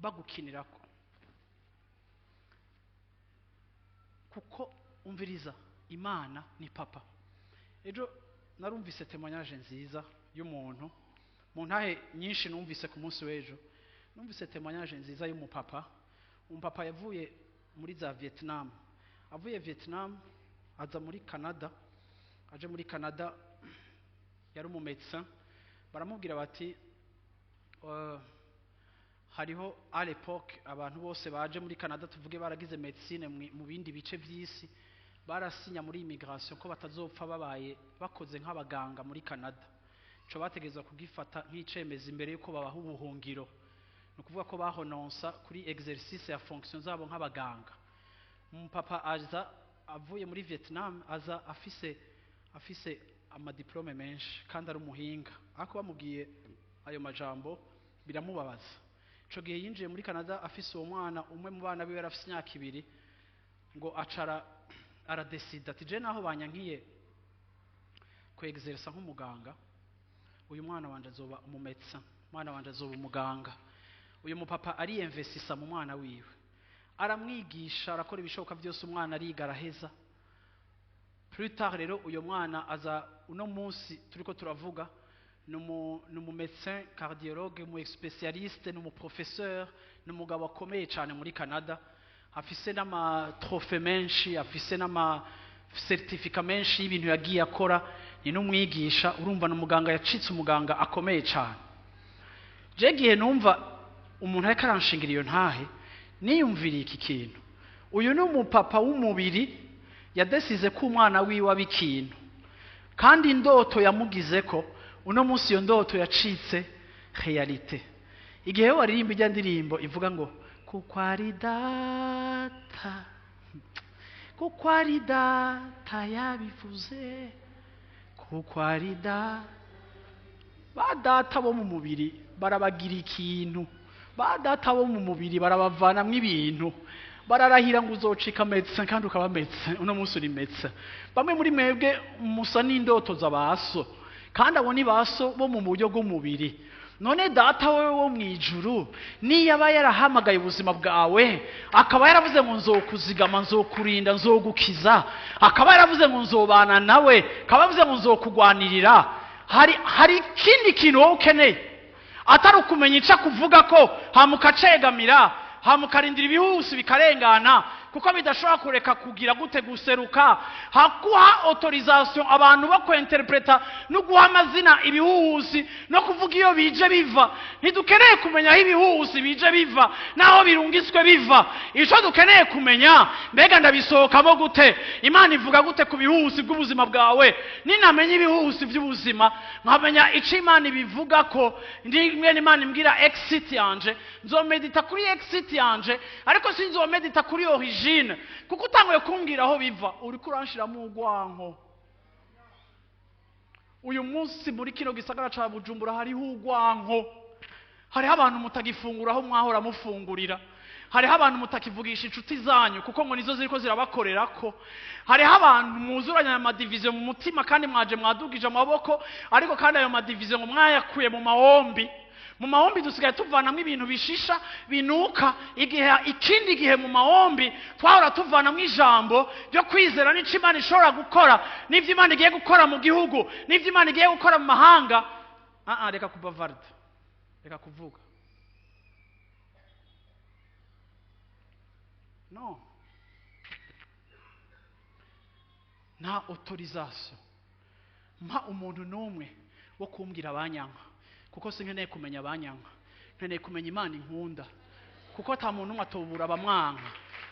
bagukinirako. Kuko umviriza, Imana ni papa. Ejo narumvise témoignage nziza y'umuntu mu ntahe nyinshi numvise ku munsi w'ejo. Numvise témoignage nziza y'umupapa. Umupapa yavuye muri za Vietnam, avuye Vietnam aza muri Canada. Aje muri Canada yari umu médecin. Baramubwira bati hariho à l'époque abantu bose baje muri Canada, tuvuge baragize médecine mu bindi bice by'isi, barasinya muri immigration ko batazopfa babaye bakoze nk'abaganga muri Canada. Ico bategezwa kugifata nk'icemeza imbere yuko babaha ubuhungiro. Ni ukuvuga ko bahononsa kuri exercice ya fonction zabo nk'abaganga. Umupapa aza avuye muri Vietnam, aza afise amadiplome menshi kandi ari umuhinga, ariko bamubwiye ayo majambo biramubabaza. Ico gihe yinjiye muri Canada afise uwo mwana umwe mu bana biwe, afise imyaka 2, ngo acara aradesida ati je naho banyankiye ku exercer nk'umuganga, uyu mwana wanje azoba umumedecin, umwana wanje azoba umuganga. Uyu mupapa ariyinvestisa mu mwana wiwe, aramwigisha, arakora ibishoboka byose, umwana ariga araheza. Plus tard rero uyu mwana aza uno munsi turiko turavuga ni umu médecin cardiologue, umu spécialiste, ni umu professeur, ni umugabo akomeye cyane muri Canada, afise n'ama trophée menshi, afise n'ama certificat menshi y'ibintu yagiye akora, ni n'umwigisha. Urumva ni umuganga yacitse umuganga akomeye cyane. Je gihe numva umuntu ariko aranshingira iyo ntahe, niyumviriye iki kintu. Uyu ni umupapa w'umubiri yadesize ko umwana wiwe aba ikintu, kandi indoto yamugize ko uno munsi iyo ndoto yacitse realite. Igihe waririmba ijya ndirimbo ivuga ngo kuko ari data, kuko ari data yabivuze, kuko ari data. Ba data bo mu mubiri barabagira ikintu, ba data bo mu mubiri barabavanamwo ibintu, bararahira ngo uzocika médecin kandi ukaba médecin, uno munsi uri médecin. Bamwe muri mwebwe musa n'indoto z'abaso, kandi abo ni baso bo mu buryo bw'umubiri. None data wewe wo mu ijuru niyo aba yarahamagaye ubuzima bwawe, akaba yaravuze ngo nzokuzigama, nzokurinda, nzogukiza, akaba yaravuze ngo nzobana nawe, akaba yaravuze ngo nzokugwanirira, hari ikindi kintu wowe ukeneye atari ukumenya ico kuvuga ko hamukacegamira, hamukarindira ibihusi bikarengana, Kuko bidashobora kureka kugira gute guseruka. Hakuha autorisation abantu bo kwinterpreta no guha amazina ibihuhusi no kuvuga iyo bije biva. Ntidukeneye kumenya aho ibihuhusi bije biva naho birungiswe biva. Ico dukeneye kumenya, mbega ndabisohokamo gute? Imana ivuga gute ku bihuhusi bw'ubuzima bwawe? Ninamenya ibihuhusi by'ubuzima, nkamenya ico Imana ibivuga ko ndimwe Imana imbwira exit yanje, nzomedita kuri exit yanje, ariko sinzomedita kuri origine, kuko utanguye kumbwira aho biva uriko uranshiramo urwanko. Uyu munsi muri kino gisagara ca Bujumbura hariho urwanko, hariho abantu mutagifungura aho mwahora mufungurira, hariho abantu mutakivugisha inshuti zanyu kuko ngo nizo ziriko zirabakorerako, hariho abantu muzuranya aya madiviziyo mu mutima kandi mwaje mwadugije amaboko, ariko kandi ayo madiviziyo ngo mwayakuye mu mahombi. Mu mahombi dusigaye tuvanamwo ibintu bishisha binuka. Igihe ikindi gihe mu mahombi twahora tuvanamwo ijambo ryo kwizera n'ico Imana ishobora gukora, n'ivyo Imana igiye gukora mu gihugu, n'ivyo Imana igiye gukora mu mahanga. Reka kubavarda, reka kuvuga. No, nta autorisation mpa umuntu n'umwe wo kumbwira abanyanka, kuko sinkeneye kumenya abanyanka, nkeneye kumenya Imana inkunda, kuko ata muntu umwe atobura abamwanka,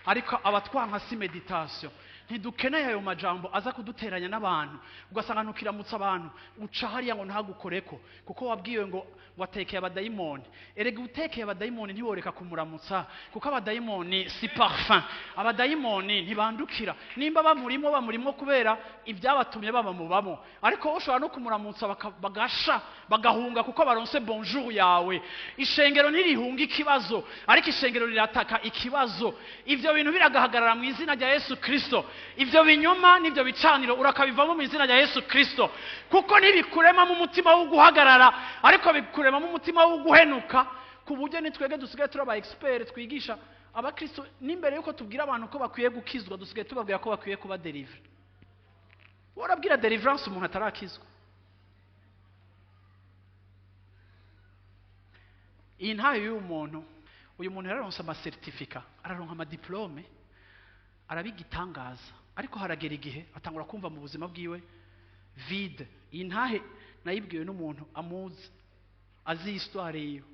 ariko abatwanka si meditation. Ntidukeneye ayo majambo aza kuduteranya n'abantu, ugasanga ntukiramutsa abantu uca hariya ngo ntagukoreko kuko wabwiwe ngo watekeye abadayimoni. Erega utekeye abadayimoni ntiworeka kumuramutsa, kuko abadayimoni si parfum, abadayimoni ntibandukira. Nimba bamurimo bamurimo kubera ibyabatumye babamubamo, ariko ushobora no kumuramutsa bagasha bagahunga kuko baronse bonjour yawe. Ishengero ntirihunga ikibazo, ariko ishengero rirataka ikibazo. Ivyo bintu biragahagarara mu izina rya Yesu Kristo. Ivyo binyoma n'ivyo bicaniro urakabivamo mu izina rya Yesu Kristo, kuko ntibikurema mu mutima wo guhagarara, ariko bikurema mu mutima wo guhenuka. Ku buryo nitwege dusigaye turi aba expert twigisha abakristo, n'imbere yuko tubwira abantu ko bakwiye gukizwa, dusigaye tubabwira ko bakwiye kuba deliver. Urabwira deliverance umuntu atarakizwa. Iyi ntayo y'uyu muntu, uyu muntu yararonse ama certificat, araronka ama diplome, arabigitangaza, ariko haragera igihe atangura kumva mu buzima bwiwe vide. Iyi ntahe nayibwiwe n'umuntu amuzi, azi histoire yiwe.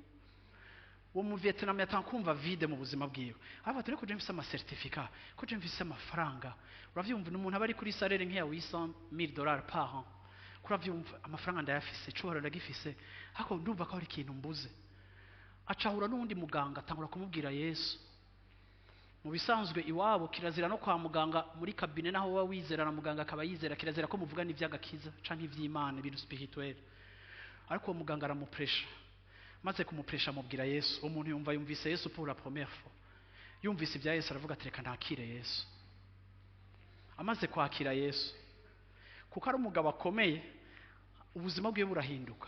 Uwo mu Vietnam yatanga kumva vide mu buzima bwiwe. Aravuga ati, ko je mfise ama certificat, ko je mfise amafaranga. Uravyumva, n'umuntu aba ari kuri salaire nk'iya $800,000 par an. Kuravyumva, amafaranga ndayafise, icubahiro ndagifise, ariko ndumva ko hari ikintu mbuze. Acahura n'uwundi muganga atangura kumubwira Yesu. Mu bisanzwe iwabo kirazira no kwa muganga muri kabine, naho wowe wizera na muganga akaba yizera, kirazira ko muvugana ivy'agakiza canke ivy'Imana, ibintu spirituel. Ariko uwo muganga aramupresha, maze kumupresha amubwira Yesu. Umuntu yumva yumvise Yesu pour la première fois, yumvise ibya Yesu aravuga ati reka nakire Yesu. Amaze kwakira Yesu, kuko ari umugabo akomeye, ubuzima bwiwe burahinduka.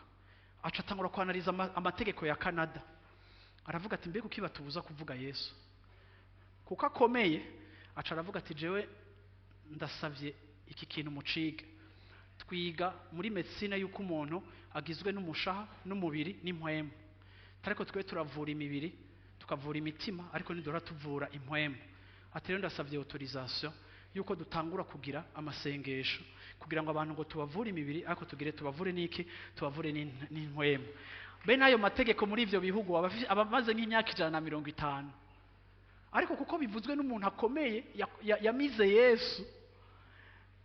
Aca atangura kwanaliza amategeko ya Canada. Aravuga ati mbega kuki batubuza kuvuga Yesu? Kuko akomeye, aca aravuga ati jewe ndasavye iki kintu mucige. Twiga muri medicine yuko umuntu agizwe n'umushaha n'umubiri n'impwemu, ariko twe turavura imibiri tukavura imitima, ariko ntidora tuvura impwemu. Ati rero ndasavye autorisation yuko dutangura kugira amasengesho kugira ngo abantu ngo tubavure imibiri, ariko tugire tubavure n'iki? Tubavure n'impwemu. Bene ayo mategeko muri ivyo bihugu abamaze nk'imyaka 150, ariko kuko bivuzwe n'umuntu akomeye yamize Yesu,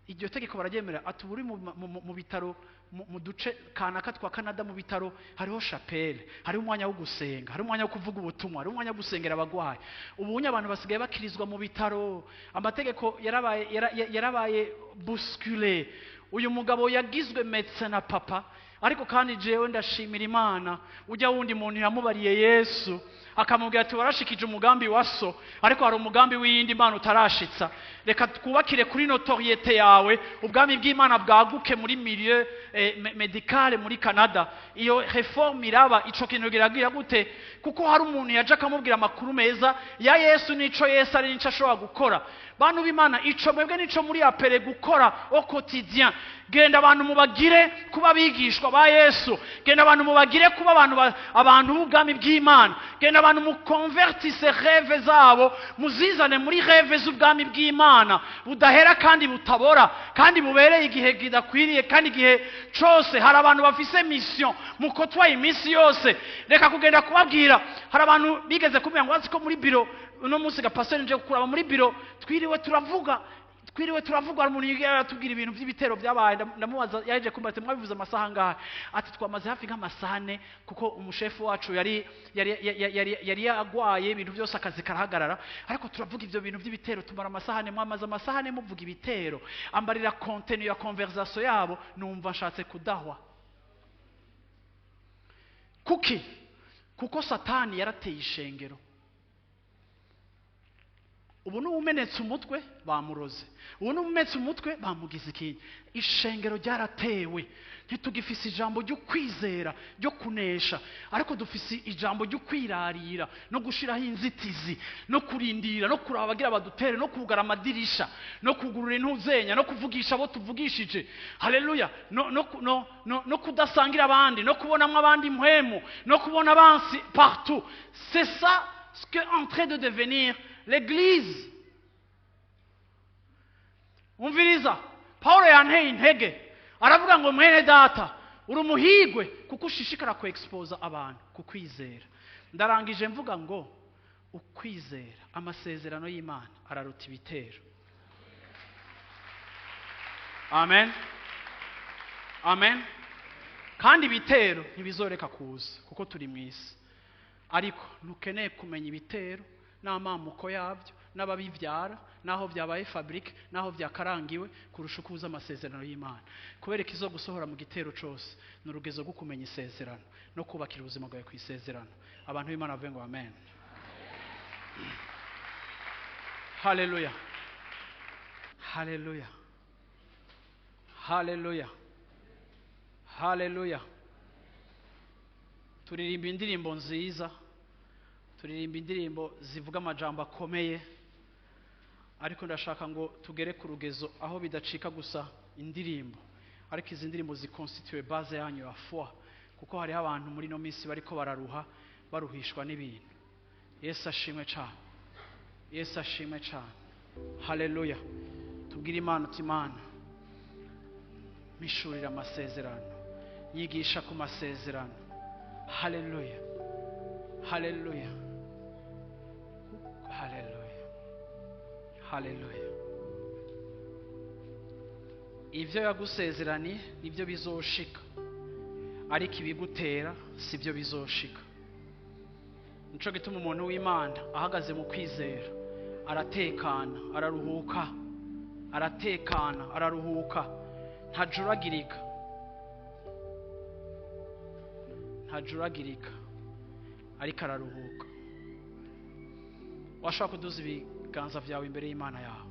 iryo tegeko bararyemera. Ati uri mu bitaro mu duce kanaka twa Canada, mu bitaro hariho chapelle, hariho umwanya wo gusenga, hariho umwanya wo kuvuga ubutumwa, hariho umwanya wo gusengera abagwayi. Ubunye abantu basigaye bakirizwa mu bitaro, amategeko yarabaye bousculé. Uyu mugabo yagizwe médecin na papa, ariko kandi jewe ndashimira Imana, ujya wundi muntu yamubariye Yesu akamubwira ati warashikije umugambi wa so, ariko hari umugambi w'iyindi Mana utarashitsa, reka twubakire kuri notoriété yawe, ubwami bw'Imana bwaguke muri milieu médicale muri Canada. Iyo reforme iraba, ico kintu kiragira gute? Kuko hari umuntu yaje akamubwira amakuru meza ya Yesu, nico Yesu ari, nico ashobora gukora. Bantu b'Imana, ico mwebwe nico muri appelés gukora au quotidien. Genda abantu mubagire kuba abigishwa ba Yesu, genda abantu mubagire kuba abantu b'ubwami bw'Imana, genda abantu mukonvertise rêves zabo, muzizane muri rêves z'ubwami bw'Imana budahera kandi butabora kandi bubereye igihe kidakwiriye kandi igihe cose. Hari abantu bafise mission mukotwaye iminsi yose. Reka kugenda kubabwira. Hari abantu bigeze kumenya ngo bazi ko muri biro uno munsi ga pasteur nje kukuraba muri biro, twiriwe turavuga, twiriwe turavuga. Hari umuntu yigira aratubwira ibintu by'ibitero byabaye. Ndamubaza, yaje kumbaza ati: "Mwabivuze amasaha angahe?" Ati: "Twamaze hafi nk'amasaha 4, kuko umushefu wacu yari yagwaye, ibintu byose, akazi karahagarara, ariko turavuga ibyo bintu by'ibitero, tumara amasaha 4." Mwamaze amasaha 4 muvuga ibitero? Ambarira contenu ya conversation yabo, numva nshatse kudahwa. Kuki? Kuko Satani yarateye ishengero. Ubu n'uwumenetse umutwe bamuroze, ubu n'uwumenetse umutwe bamugize ikintu. Ishengero ryaratewe. Ntitugifise ijambo ryo kwizera, ryo kunesha, ariko dufise ijambo ryo kwirarira no gushiraho inzitizi no kurindira no kuraba abagira badutere no kugara amadirisha no kugurura intuzenya no kuvugisha abo tuvugishije, haleluya, no kudasangira abandi, no kubonamwo abandi impwemu, no kubona abansi partout. C'est ça ce que est en train de devenir l'église. Umviriza, Paul yanteye intege, aravuga ngo: "Mwene data, uri umuhigwe kuko ushishikara ku exposa abantu ku kwizera." Ndarangije mvuga ngo ukwizera, amasezerano y'Imana araruta ibitero. Amen, amen. Kandi ibitero ntibizoreka kuza kuko turi mu isi, ariko ntukeneye kumenya ibitero n'amamuko yabyo n'ababibyara n'aho byabaye fabriqué n'aho byakarangiwe kurusha uko uzi amasezerano y'Imana. Kubera ko izo gusohora mu gitero cyose ni urugezo rwo kumenya isezerano no kubakira ubuzima bwawe ku isezerano. Abantu b'Imana bavuge ngo amen. Haleluya, haleluya, haleluya, haleluya. Turirimba indirimbo nziza, turirimba indirimbo zivuga amajambo akomeye, ariko ndashaka ngo tugere ku rugezo aho bidacika gusa indirimbo, ariko izi ndirimbo zikonstituye base yanyu ya foi, kuko hariho abantu muri ino minsi bariko bararuha, baruhishwa n'ibintu. Yesu ashimwe cyane, Yesu ashimwe cyane. Haleluya. Tubwire Imana uti: "Imana, mpishurira amasezerano, nyigisha ku masezerano." Haleluya, haleluya, haleluya, haleluya. Ibyo yagusezeraniye nibyo bizoshika, ariko ibigutera si byo bizoshika. Nico gituma umuntu w'Imana ahagaze mu kwizera aratekana, araruhuka, aratekana, araruhuka, ntajuragirika, ntajuragirika, ariko araruhuka. Washobora kuduza ibiganza byawe imbere y'Imana yawe,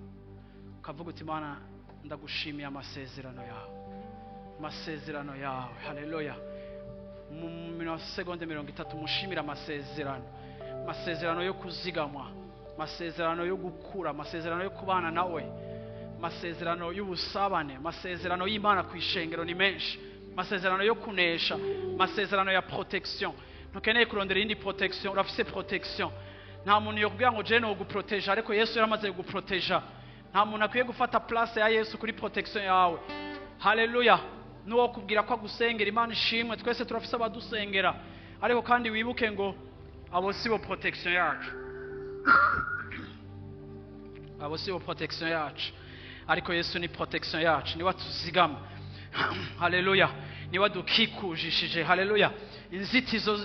ukavuga uti: "Imana, ndagushimiye amasezerano yawe, amasezerano yawe." Haleluya. Mu segonde 30 mushimire amasezerano, amasezerano yo kuzigamwa, amasezerano yo gukura, amasezerano yo kubana nawe, amasezerano y'ubusabane. Amasezerano y'Imana ku ishengero ni menshi: amasezerano yo kunesha, amasezerano ya protection. Ntukeneye kurondera iyindi protection, urafise protection. Nta muntu yokubwira ngo je noguproteja, ariko Yesu yaramaze kuguproteja. Nta muntu akwiye gufata place ya Yesu kuri protection yawe. Haleluya. Nuwo kubwira ko agusengera, Imana ishimwe, twese turafise abadusengera, ariko kandi wibuke ngo abo sibo protection yacu, abo sibo protection yacu, ariko Yesu ni protection yacu, niwe atuzigama. Haleluya. Niwe adukikujishije. Haleluya.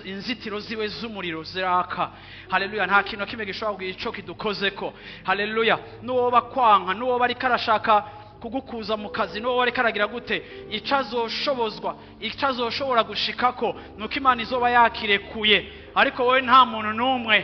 Inzitiro ziwe z'umuriro ziraka. Haleluya. Nta kintu na kimwe gishobora kugira ico kidukozeko. Haleluya. N'uwoba kwanka, n'uwoba ariko arashaka kugukuza mu kazi, n'uwo ariko aragira gute, ico azoshobozwa, ico azoshobora gushikako nuko Imana izoba yakirekuye. Ariko wowe, nta muntu n'umwe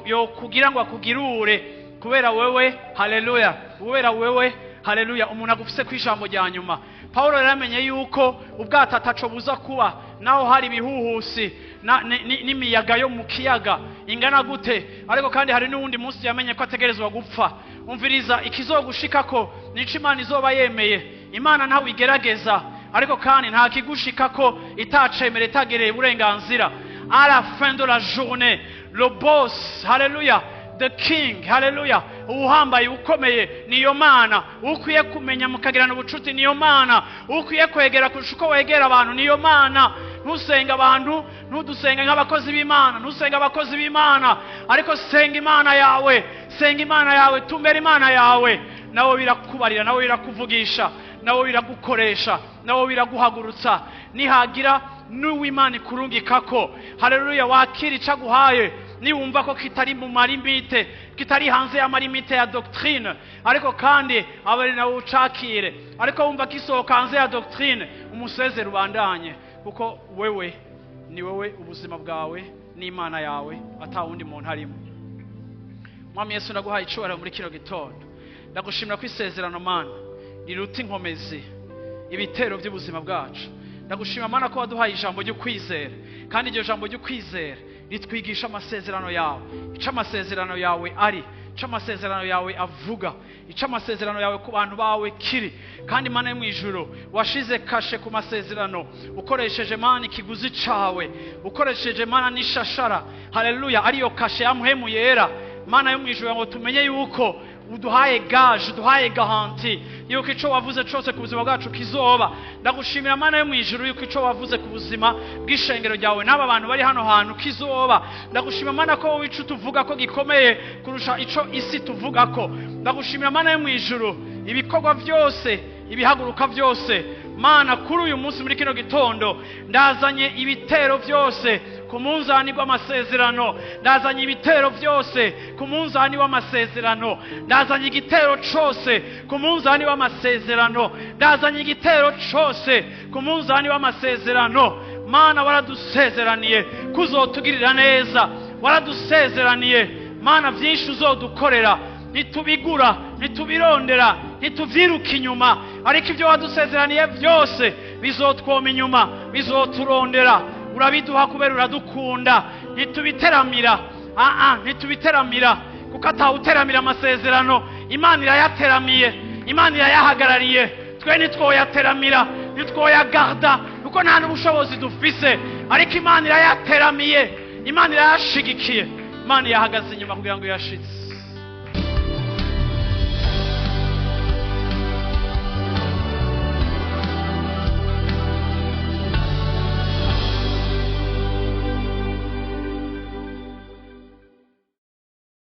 yo kugira ngo akugirure kubera wewe. Haleluya. Kubera wewe, haleluya, umuntu agufise ku ijambo rya nyuma. Pawulo yaramenye yuko ubwato ataco buza kuba naho hari ibihuhusi. n'imiyaga yo mu kiyaga ingana gute, ariko kandi hari n'uwundi munsi yamenye ko ategerezwa gupfa. Umviriza, ikizogushikako nico Imana izoba yemeye. Imana ntawe igerageza, ariko kandi nta kigushikako itacemera, itagereye uburenganzira. À la fin de la journée, le boss, haleluya, the king, haleluya, uhambaye ukomeye niyo Mana. Ukwiye kumenya mukagirana ubucuti niyo Mana. Ukwiye kwegera kurusha uko wegera abantu niyo Mana. Ntusenga abantu, ntudusenge nk'abakozi b'Imana, ntusenge abakozi b'Imana, ariko senga Imana yawe, senga Imana yawe, tumbera Imana yawe. Nawe birakubarira, nawe birakuvugisha, nawe biragukoresha, nawe biraguhagurutsa. Nihagira n'uw'Imana ikurungikako, haleluya, wakira ico aguhaye. Niwumva ko kitari mu ma limites, kitari hanze y'ama limites ya doctrine, ariko kandi abe ari nawe ucakire. Ariko wumva gisohoka hanze ya doctrine, umusezero ubandanye, kuko wewe ni wewe, ubuzima bwawe n'Imana yawe, ata wundi muntu arimo. Mwami Yesu, ndaguhaye icubahiro muri kino gitondo. Ndagushimira ko isezerano, Mana, riruta inkomezi ibitero by'ubuzima bwacu. Ndagushima, Mana, ko waduhaye ijambo ryo kwizera, kandi iryo jambo ryo kwizera ritwigisha amasezerano yawe, ico amasezerano yawe ari, ico amasezerano yawe avuga, ico amasezerano yawe ku bantu bawe kiri. Kandi Mana yo mu ijuru, washize cachet ku masezerano ukoresheje, Mana, ikiguzi cawe, ukoresheje, Mana, n'ishashara, haleluya, ariyo cachet ya Mpwemu Yera. Mana yo mu ijuru, ngo tumenye yuko uduhaye gage, uduhaye garantie yuko ico wavuze cose ku buzima bwacu kizoba. Ndagushimira, Mana yo mu ijuru, yuko ico wavuze ku buzima bw'ishengero ryawe n'aba bantu bari hano hantu kizoba. Ndagushimira, Mana, ko wowe ico tuvuga ko gikomeye kurusha ico isi tuvuga ko. Ndagushimira, Mana yo mu ijuru, ibikorwa byose, ibihaguruka byose. Mana, kuri uyu munsi, muri kino gitondo, ndazanye ibitero byose ku munzani w'amasezerano. Ndazanye ibitero byose ku munzani w'amasezerano. Ndazanye igitero cose ku munzani w'amasezerano. Ndazanye igitero cose ku munzani w'amasezerano. Mana, waradusezeraniye kuzotugirira neza, waradusezeraniye, Mana, byinshi uzodukorera. Ntitubigura, ntitubirondera, ntituvyiruka inyuma, ariko ibyo wadusezeraniye byose bizotwoma inyuma, bizoturondera. Urabiduha kubera uradukunda. Ntitubiteramira, aa, ntitubiteramira, kuko atawuteramira amasezerano. Imana irayateramiye, Imana irayahagarariye. Twe ntitwoyateramira, ntitwoyagarda, kuko nta n'ubushobozi dufise, ariko Imana irayateramiye, Imana irayashigikiye, Imana yahagaze inyuma kugira ngo iyashitse.